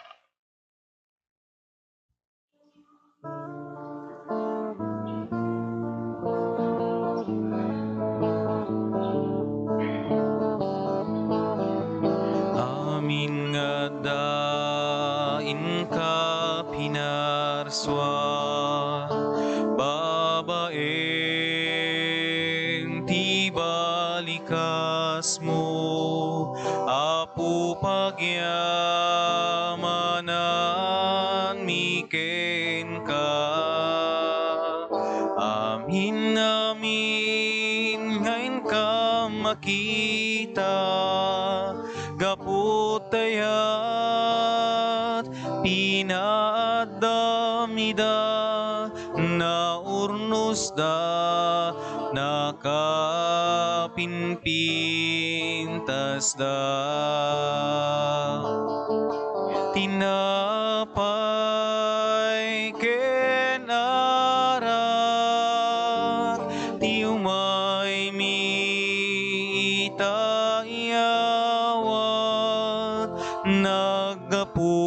Amin nga adda inka pinarsua, babaen ti balikasmo, Apo, pagyamananmi kenka. Amin, amin nga inka makita, gapu ta iyat pinaaddam ida, naurnosda, nakapinpintasda. Tinapay ken arak ti umaymi ita iyawat, naggapu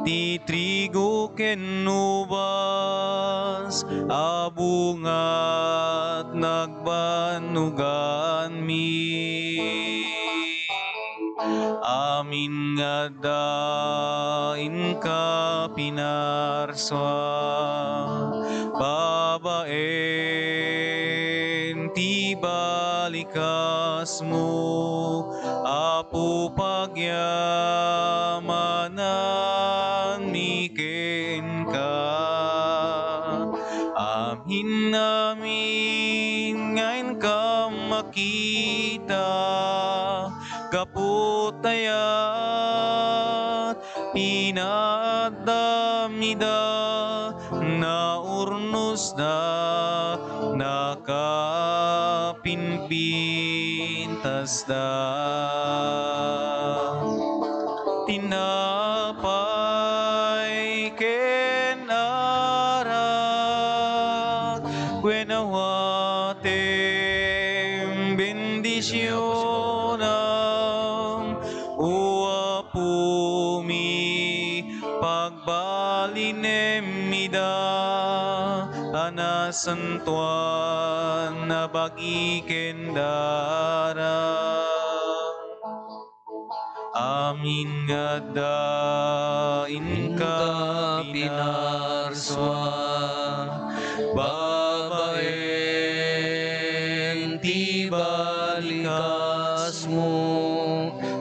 ti trigo ken ubas a bungat nagbannoganmi. Amin nga adda inka pinarsua, babaen ti balikasmo, Apo, pagyamananmi kenka. Amin, amin nga inka makita, gapu ta iyat pinaaddam ida, naurnosda, nakapinpintasda. Tinapay ken arak, kuenna, awatem bendisionam, O Apomi, pagbalinem ida a nasantoan a bagi ken darak. Amin nga adda inka pinarsua, babaen ti balikasmo,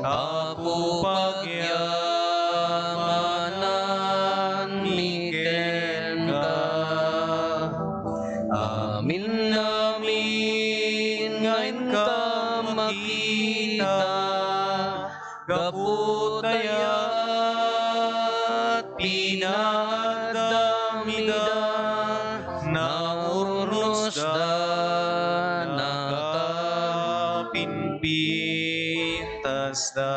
Apo, pagyamananmi kenka. Amin, amin nga inka makita, gapu ta iyat pinaaddam ida, naurnosda, nakapinpintasda.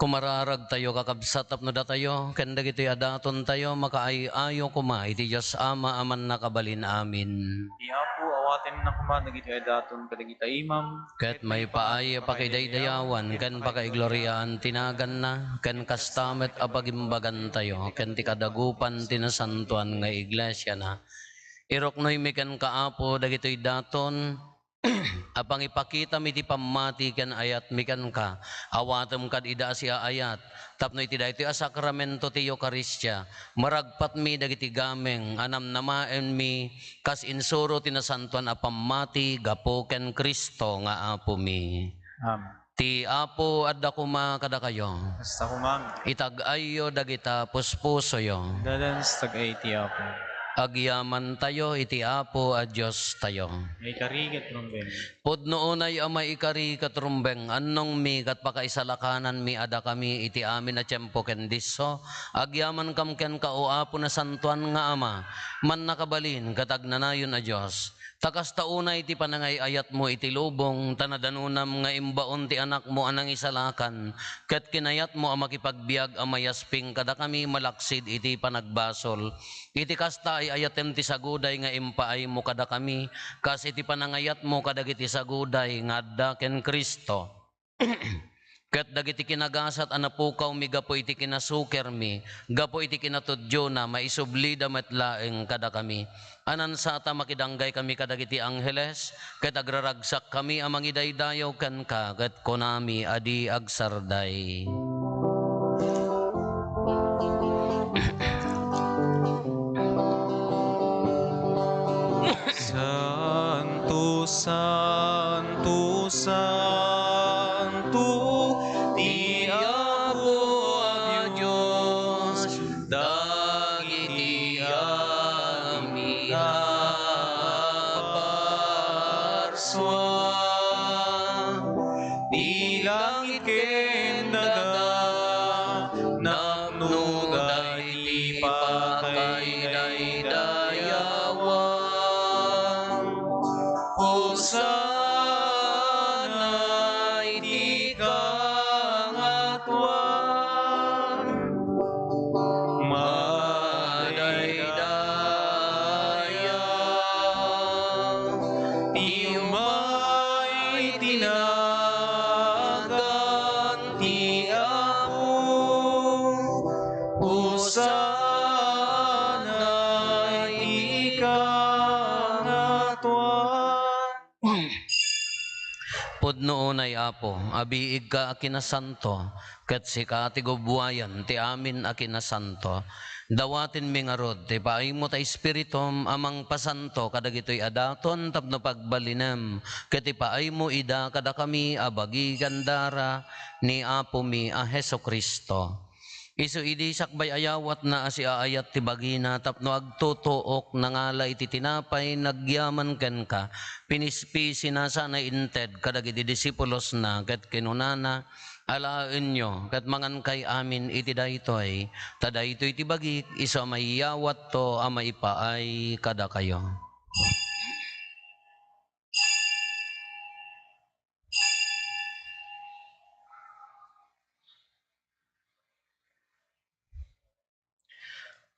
Kumararagtayo, kakabsat, tapno datayo ken dagitoy a datontayo makaay-ayo koma iti Dios Ama a mannakabalin amin. Ti Apo a Patinna koma dagiti adaton kadagita imam. Ket maipaay a pakidaydayawan ken pakaigloriaan ti naganna, ken kasta met a pagimbagantayo ken ti kadagupan ti nasantoan nga iglesiana. Iruknoymi kenka, Apo, dagitoy daton a pangipakitami ti pammati ken ayatmi kenka. Awatem kad ida a siaayat tapno iti daytoy a sakramento ti Eukaristia, maragpatmi dagiti gameng a namnamaenmi kas insuro ti nasantoan a pammati gapu ken Cristo nga Apomi. Amen. Ti Apo adda koma kadakayo. Kasta koma. Itag-ayyo dagita puspusoyo. Dadan sa tag-ay ti Apo. Agyamantayo iti Apo a Diostayo. Maikari ket rumbeng. Pudno unay a maikari ket rumbeng, annongmi ket pakaisalakananmi a dakami iti amin a tiempo ken disso. Agyamankam kenka, O Apo, nasantoan nga Ama, mannakabalin ket agnanayon a Dios. Ta kasta unay ti panangay-ayatmo iti lubong, ta nadanonam nga imbaon ti Anakmo a nangisalakan, ket kinayatmo a makipagbiag a mayasping kadakami malaksid iti panagbasol. Iti kasta, ay-ayatem ti saguday nga impaaymo kadakami, kas iti panangayatmo kadagiti saguday nga adda ken Cristo. Ket dagiti kinagasat a napukawmi gapu iti kinasukermi, gapu iti kinatudiona, maisublida met laeng kadakami. Anansata makidanggay kami kadagiti angheles, ket agraragsak kami a mangidaydayaw kenka, ket kunami a di agsarday. Santo, santo, santo, ti Apo a Dios, dagiti amin a parsua. Ti langit ken daga, napnoda iti pakaidaydayawan. Hosanna iti kangatoan. Madaydaya ti umay ti nagan ti Apo. Hosanna iti kangatoan. Pudno unay, Apo, a biigka a kinasanto, ket sika ti gubbuayan ti amin a kinasanto. Dawatenmi ngarud ti paaymo ta Espiritum a mangpasanto kadagitoy a daton tapno pagbalinem ket ipaaymo ida kadakami a bagi ken dara ni Apomi a Jesu-Cristo. Isu idi sakbay a yawatna a siaayat ti bagina tapno agtutuok, nangala iti tinapay, nagyaman kenka, pinispisina sana inted kadagiti disipulosna, ket kinunana, "Alaenyo, ket mangankay amin iti daytoy, ta daytoy ti bagik, isu a maiyawatto a maipaay kadakayo."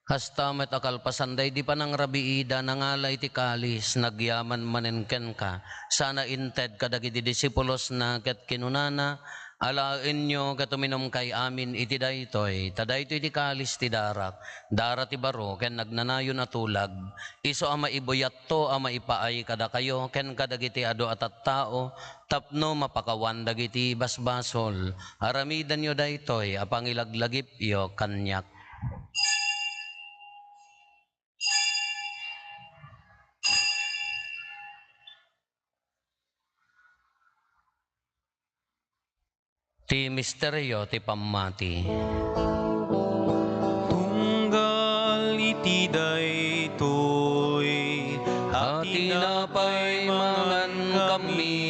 Kasta met a kalpasan daydi panangrabiida, nangala iti kalis, nagyaman manen kenka, sana inted kadagiti disipulosna, ket kinunana, "Alaenyo ket uminumkay amin iti daytoy, ta daytoy ti kalis ti darak, dara ti baro ken nagnanayon a tulag, isu a maibuyatto a maipaay kadakayo ken kadagiti adu a tattao, tapno mapakawan dagiti basbasol. Aramidenyo daytoy a pangilaglagipyo kaniak." Ti misterio ti pammati. Tunggal iti daytoy a tinapay mangankami,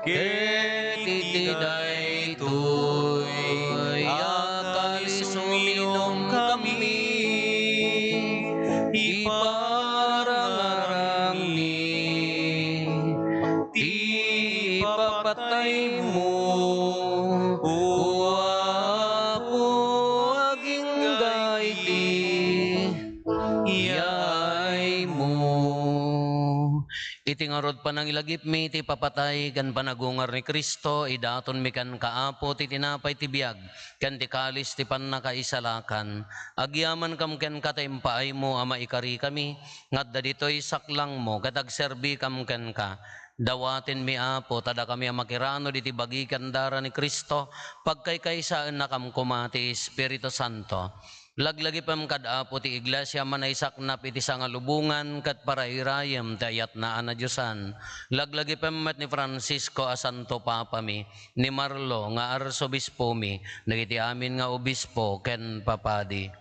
ket iti daytoy a kalis uminumkami, iparangarangmi ti ipapataymo, O Apo, agingga iti yaaymo. Ti ngarud panangilagipmi ti ipapatay ken panagungar ni Cristo, idatonmi kenka, Apo, ti tinapay ti biag ken ti kalis ti pannakaisalakan. Agyamankam kenka ta impaaymo a maikarikami nga adda ditoy saklangmo ket agserbikam kenka. Dawatenmi, Apo, ta dakami a makiranod iti bagi ken dara ni Cristo, pagkaykaysaennakam koma ti Espiritu Santo. Laglagipem kad Apo ti Iglesia a manaisaknap iti sangalubongan ket parairayem ti ayatna a nadiosan. Laglagipem met ni Francisco a Santo Papami, ni Marlo nga Arsobispomi, dagiti amin nga obispo ken papadi.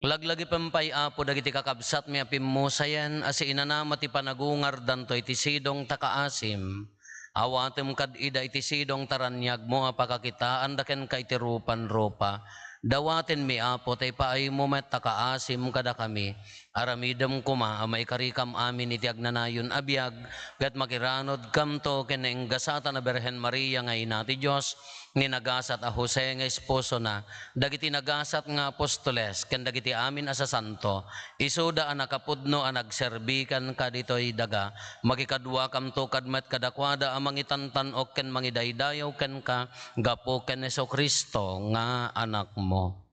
Laglagipem pay, Apo, dagiti kakabsatmi a pimmusayen a siinanama ti panagungardanto iti sidong ta kaasim. Awatem kad ida iti sidong ta raniagmo a pakakitaanda kenka iti rupan-rupa. Dawatenmi, Apo, ta ipaaymo met ta kaasim kadakami. Aramidem koma a maikarikam amin iti agnanayon a biag, ket makiranodkamto ken nainggasatan a Birhen Maria nga Ina ti Dios, ni nagasat a Jose nga esposona, dagiti nagasat nga apostoles, ken dagiti amin a sasanto, isuda a nakapudno a nagserbi kenka ditoy daga. Makikaduakamto kad met kadakuada a mangitantan-ok ken mangidaydayaw kenka gapu ken Jesu-Cristo nga Anakmo.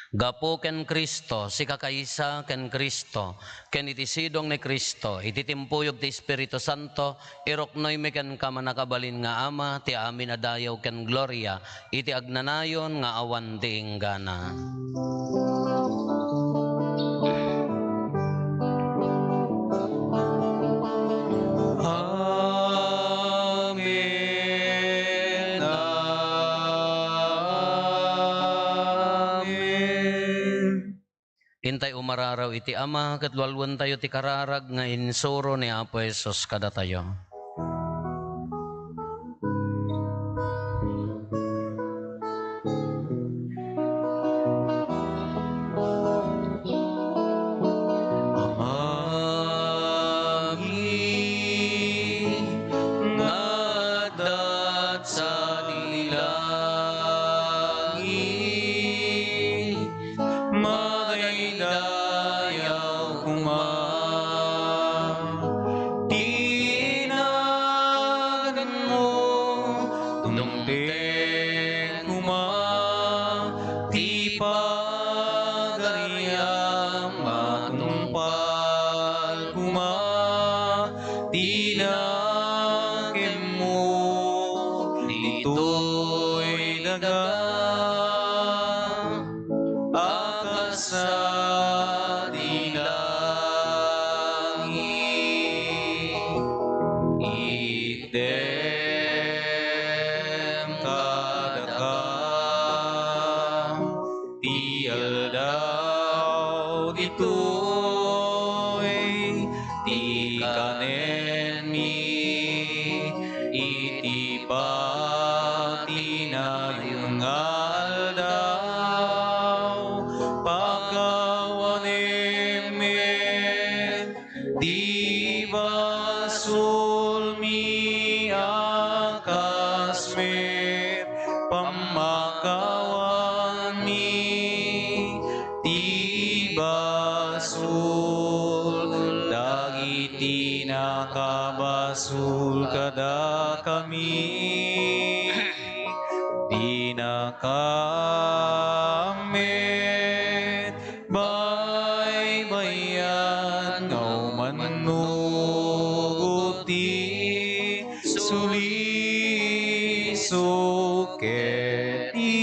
Gapu ken Cristo, sika kaysa ken Cristo, ken iti sidong ni Cristo, iti timpuyog ti Espiritu Santo, iruknoymi kenka, mannakabalin nga Ama, ti amin a dayaw ken gloria, iti agnanayon nga awan ti inggana. Amen. Amen. Intay umararaw iti Ama, ket lualuentayo ti kararag nga insuro ni Apo Jesus kadatayo. Amami nga adda sadi langit, madaydayaw koma ti naganmo, dumteng koma ti pagariam, matungpal koma ti nakemmo ditoy daga a kas sadi langit. Itdem kadaka ti aldaw ditoy ti kanenmi iti patinayon nga aldaw. Pakawanem met ti basolmi a kas met pammakawanmi ti basol dagiti nakabasol kadakami. Dinakam met baybayan nga umannugot ti sulisok ket ti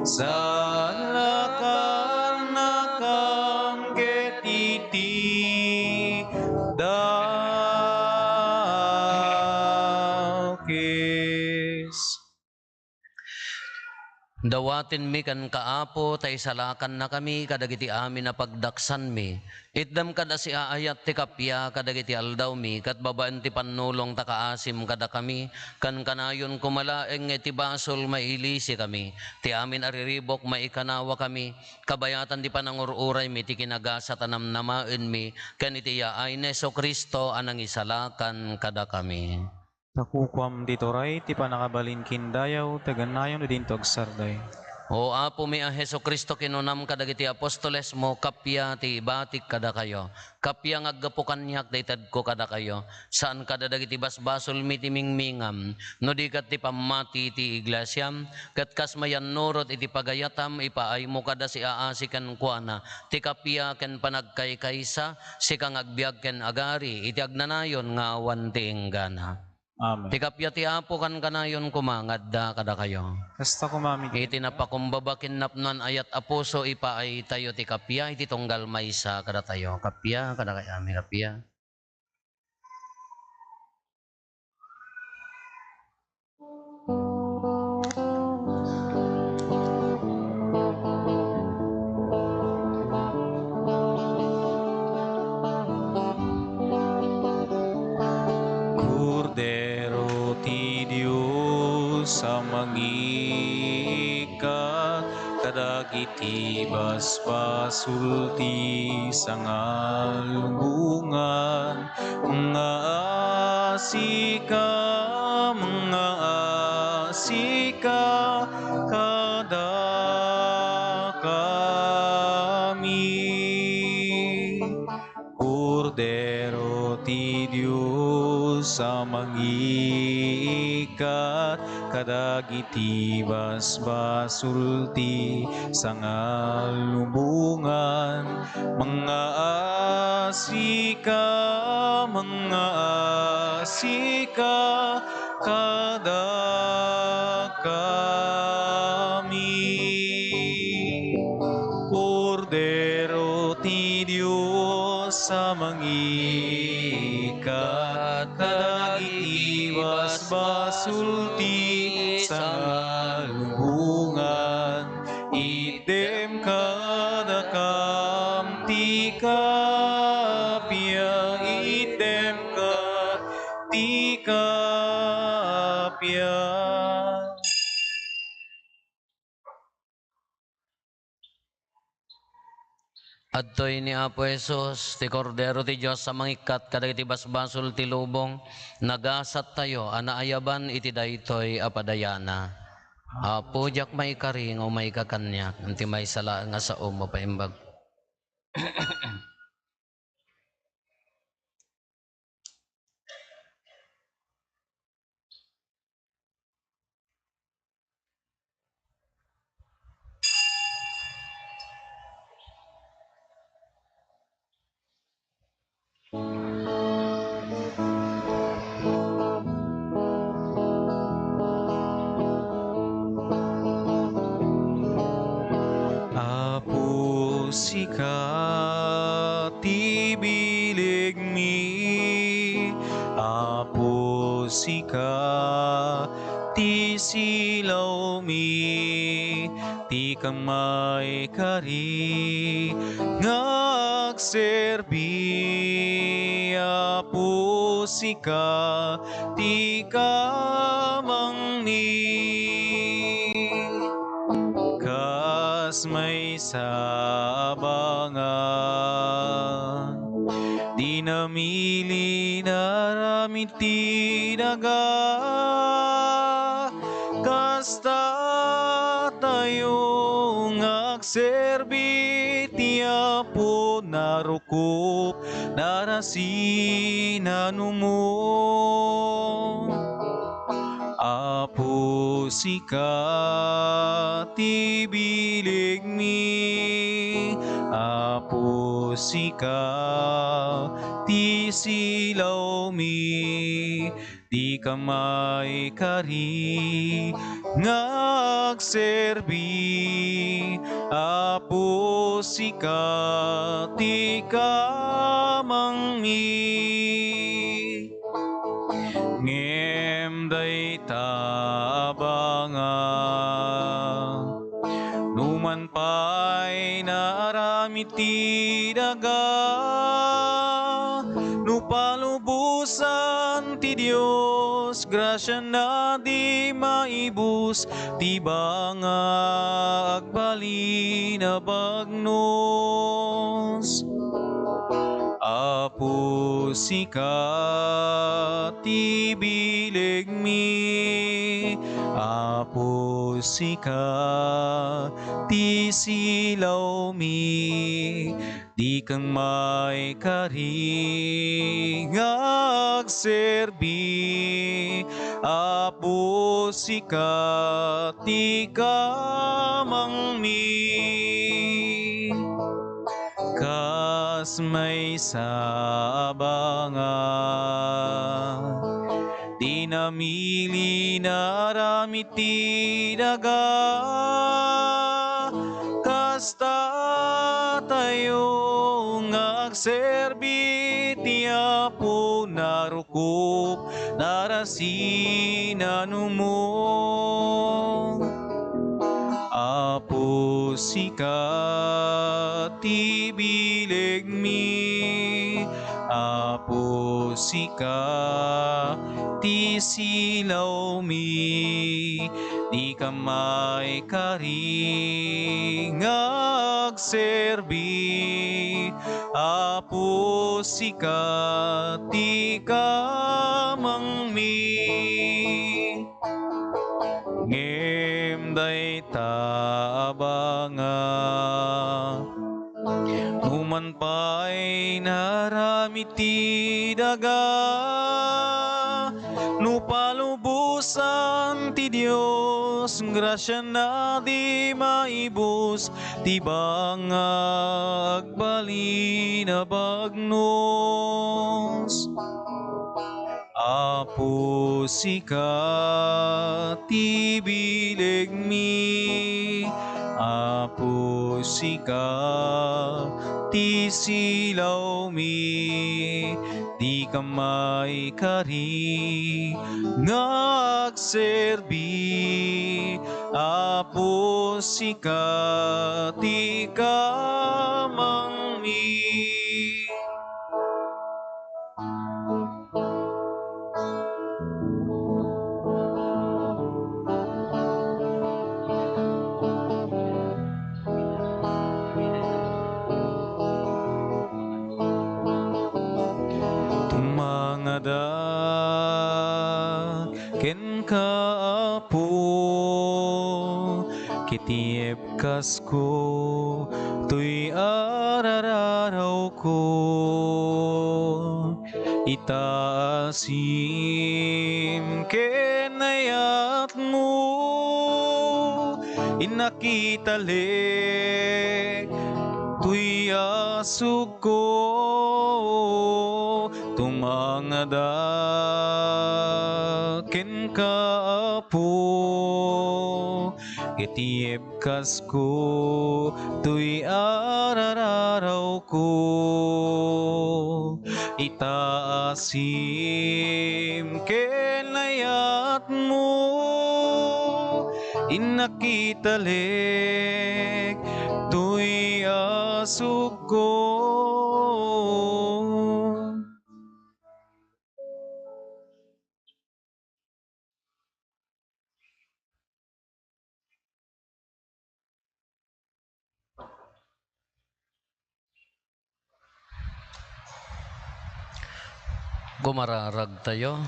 salakannakam ket iti dakes. Dawatenmi kenka, Apo, ta isalakannakami kadagiti amin a pagdaksanmi. Itdem kad a siaayat ti kappia kadagiti aldawmi, ket babaen ti pannulong ta kaasim kadakami, ken kanayon koma laeng nga iti basol mailisikami. Ti amin a riribuk maikanawakami, kabayatan ti panangur-uraymi ti kinagasat a namnamaenmi, ken iti yaay ni Jesu-Cristo a nangisalakan kadakami. Ta kukuam ti turay, ti pannakabalin ken dayaw, ti agnanayon no dinto agsardeng. O Apomi a Jesu-Cristo, kinunam kadagiti apostolesmo, kappia ti ibatik kadakayo. Kappia nga aggapu kaniak ti itedko kadakayo. Saan kada dagiti basbasolmi ti mingmingam, no di ket ti pammati ti iglesiam, ket kas mayannurot iti pagayatam, ipaaymo kada siaasi kenkuana ti kappia ken panagkaykaysa, sika nga agbiag ken agari iti agnanayon nga awan ti inggana. Amen. Ti kappia ti Apo kankanayon koma nga adda kadakayo. Kasta koma met. Iti napakumbaba ken napnoan a yat a puso, ipaaytayo ti kappia iti tunggal maysa kadatayo. Kappia kadakayo, amin, kappia. Kordero ti Dios a mangikkat kadagiti basbasol ti sangalubongan, mangngaasika, mangngaasika kadakami. Kordero ti Dios a mangikkat kadagiti basbasol ti sangalubongan, mangngaasika, mangngaasika kadakami. Kordero ti Dios a mangikkat kadagiti basbasol ti sangalubongan, itdem kadakam ti kappia, itdem kat ti kappia. Adtoy ni Apo Jesus, ti Kordero ti Dios a mangikkat kadagiti basbasol ti lubong, nagasattayo a naayaban iti daytoy a padayana. Apo, diak maikari nga umayka kaniak, ngem ti maysa laeng a saom a paimbag. Apo, sika ti bilegmi, Apo, sika ti silawmi, dika maikari nga agserbi, Apo, sika ti kamangmi. Kas maysa a bangan, di namili na aramid ti daga. Kasta tayo nga agserbi ti Apo, narukop, narasinanumo. Apo, sika ti bilegmi, Apo, sika ti silawmi, dika maikari nga agserbi, Apo, sika ti kamangmi. Ngem dayta a bangan, numan pay naaramid ti daga, no palubosan ti Dios, grasiana di maibus, ti banga agbalin a bagnos. Apo, sika ti bilegmi, Apo, sika ti silawmi, dikami maikari nga agserbi. Apo, sika ti kamangmi. Kas maysa a banga, dinamili nga aramid ti daga. Kasta tayo nga agserbi ti Apo, narukop, narasinanumo. Apo, sika ti bilegmi. Apo, sika ti silawmi. Dikami maikari nga agserbi. Apo, sika ti kamangmi. Ngem dayta a banga, numan pay nga aramid ti daga, no palubosan ti Dios, grasiana di maibus, ti banga agbalin a bagnos. Apo, sika ti bilegmi. Apo, sika ti silawmi. Dikami maikari nga agserbi. Apo, sika ti kamangmi. Tumangadak kenka, Apo, ket ibkasko toy arararawko. Itaasim ken ayatmo, innak italek toy asugko. Tumangadak kenka, Apo, ket ibkasko toy arararawko. Itaasim ken ayatmo, innak italek toy asugko. Gumararagtayo.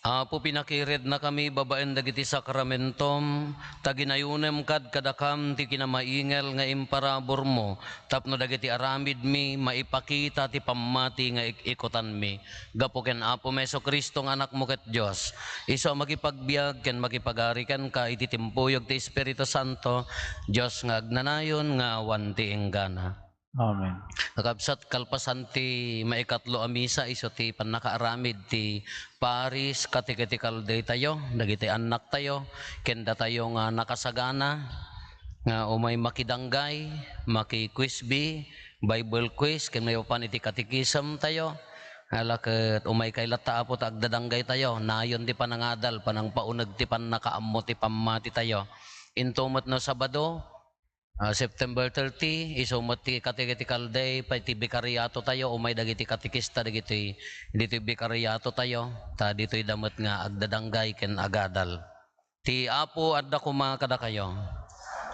Apo, pinakiridnakami babaen dagiti sakramentom, ta ginayonem kad kadakam ti kinamaingel nga imparaburmo, tapno dagiti aramidmi maipakita ti pammati nga ik-ikutanmi. Gapu ken Apomi Jesu-Cristo nga Anakmo ket Dios, isu a makipagbiag ken makipagari kenka iti timpuyog ti Espiritu Santo, Dios nga agnanayon nga awan ti inggana. Amen. Kakabsat, kalpasan ti maikatlo a misa, isu ti pannakaaramid ti Paris Catechetical Day tayo, dagiti annaktayo, ken datayo nga nakasagana, nga umay makidanggay, maki-quiz bee, Bible quiz, ken maipapan iti catechism tayo. Ala ket umaykay latta, Apo, ta agdadanggay tayo. Nayon ti panangadal, panangpauneg ti pannakaammo ti pammati tayo. Into met no Sabado, ah, September thirty, isu met ti Catechetical Day pay ti Bikariato tayo, umay dagiti katekista dagiti, ditoy Bikariato tayo, ta ditoy da met nga agdadanggay ken agadal. Ti Apo adda koma kadakayo.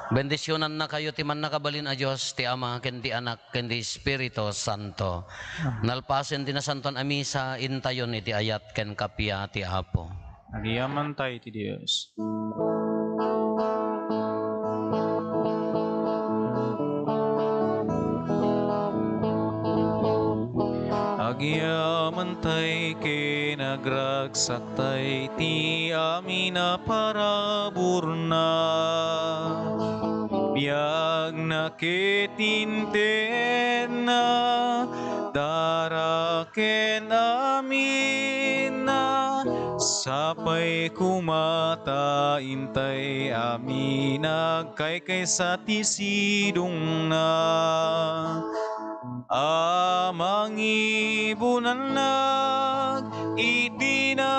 Bendisionannakayo ti mannakabalin a Dios, ti Ama, ken ti Anak, ken ti Espiritu Santo. Amen. Nalpasen ti Nasantoan a Misa, intayon iti ayat ken kappia ti Apo. Agyamankay ti Dios. Agyamankay ken agragsakta iti amin a paraburna. Biagna ket intedna, dara ken aminna, sapay koma ta intay amin agkaykaysa ti sidongna. A mangibunannak iti na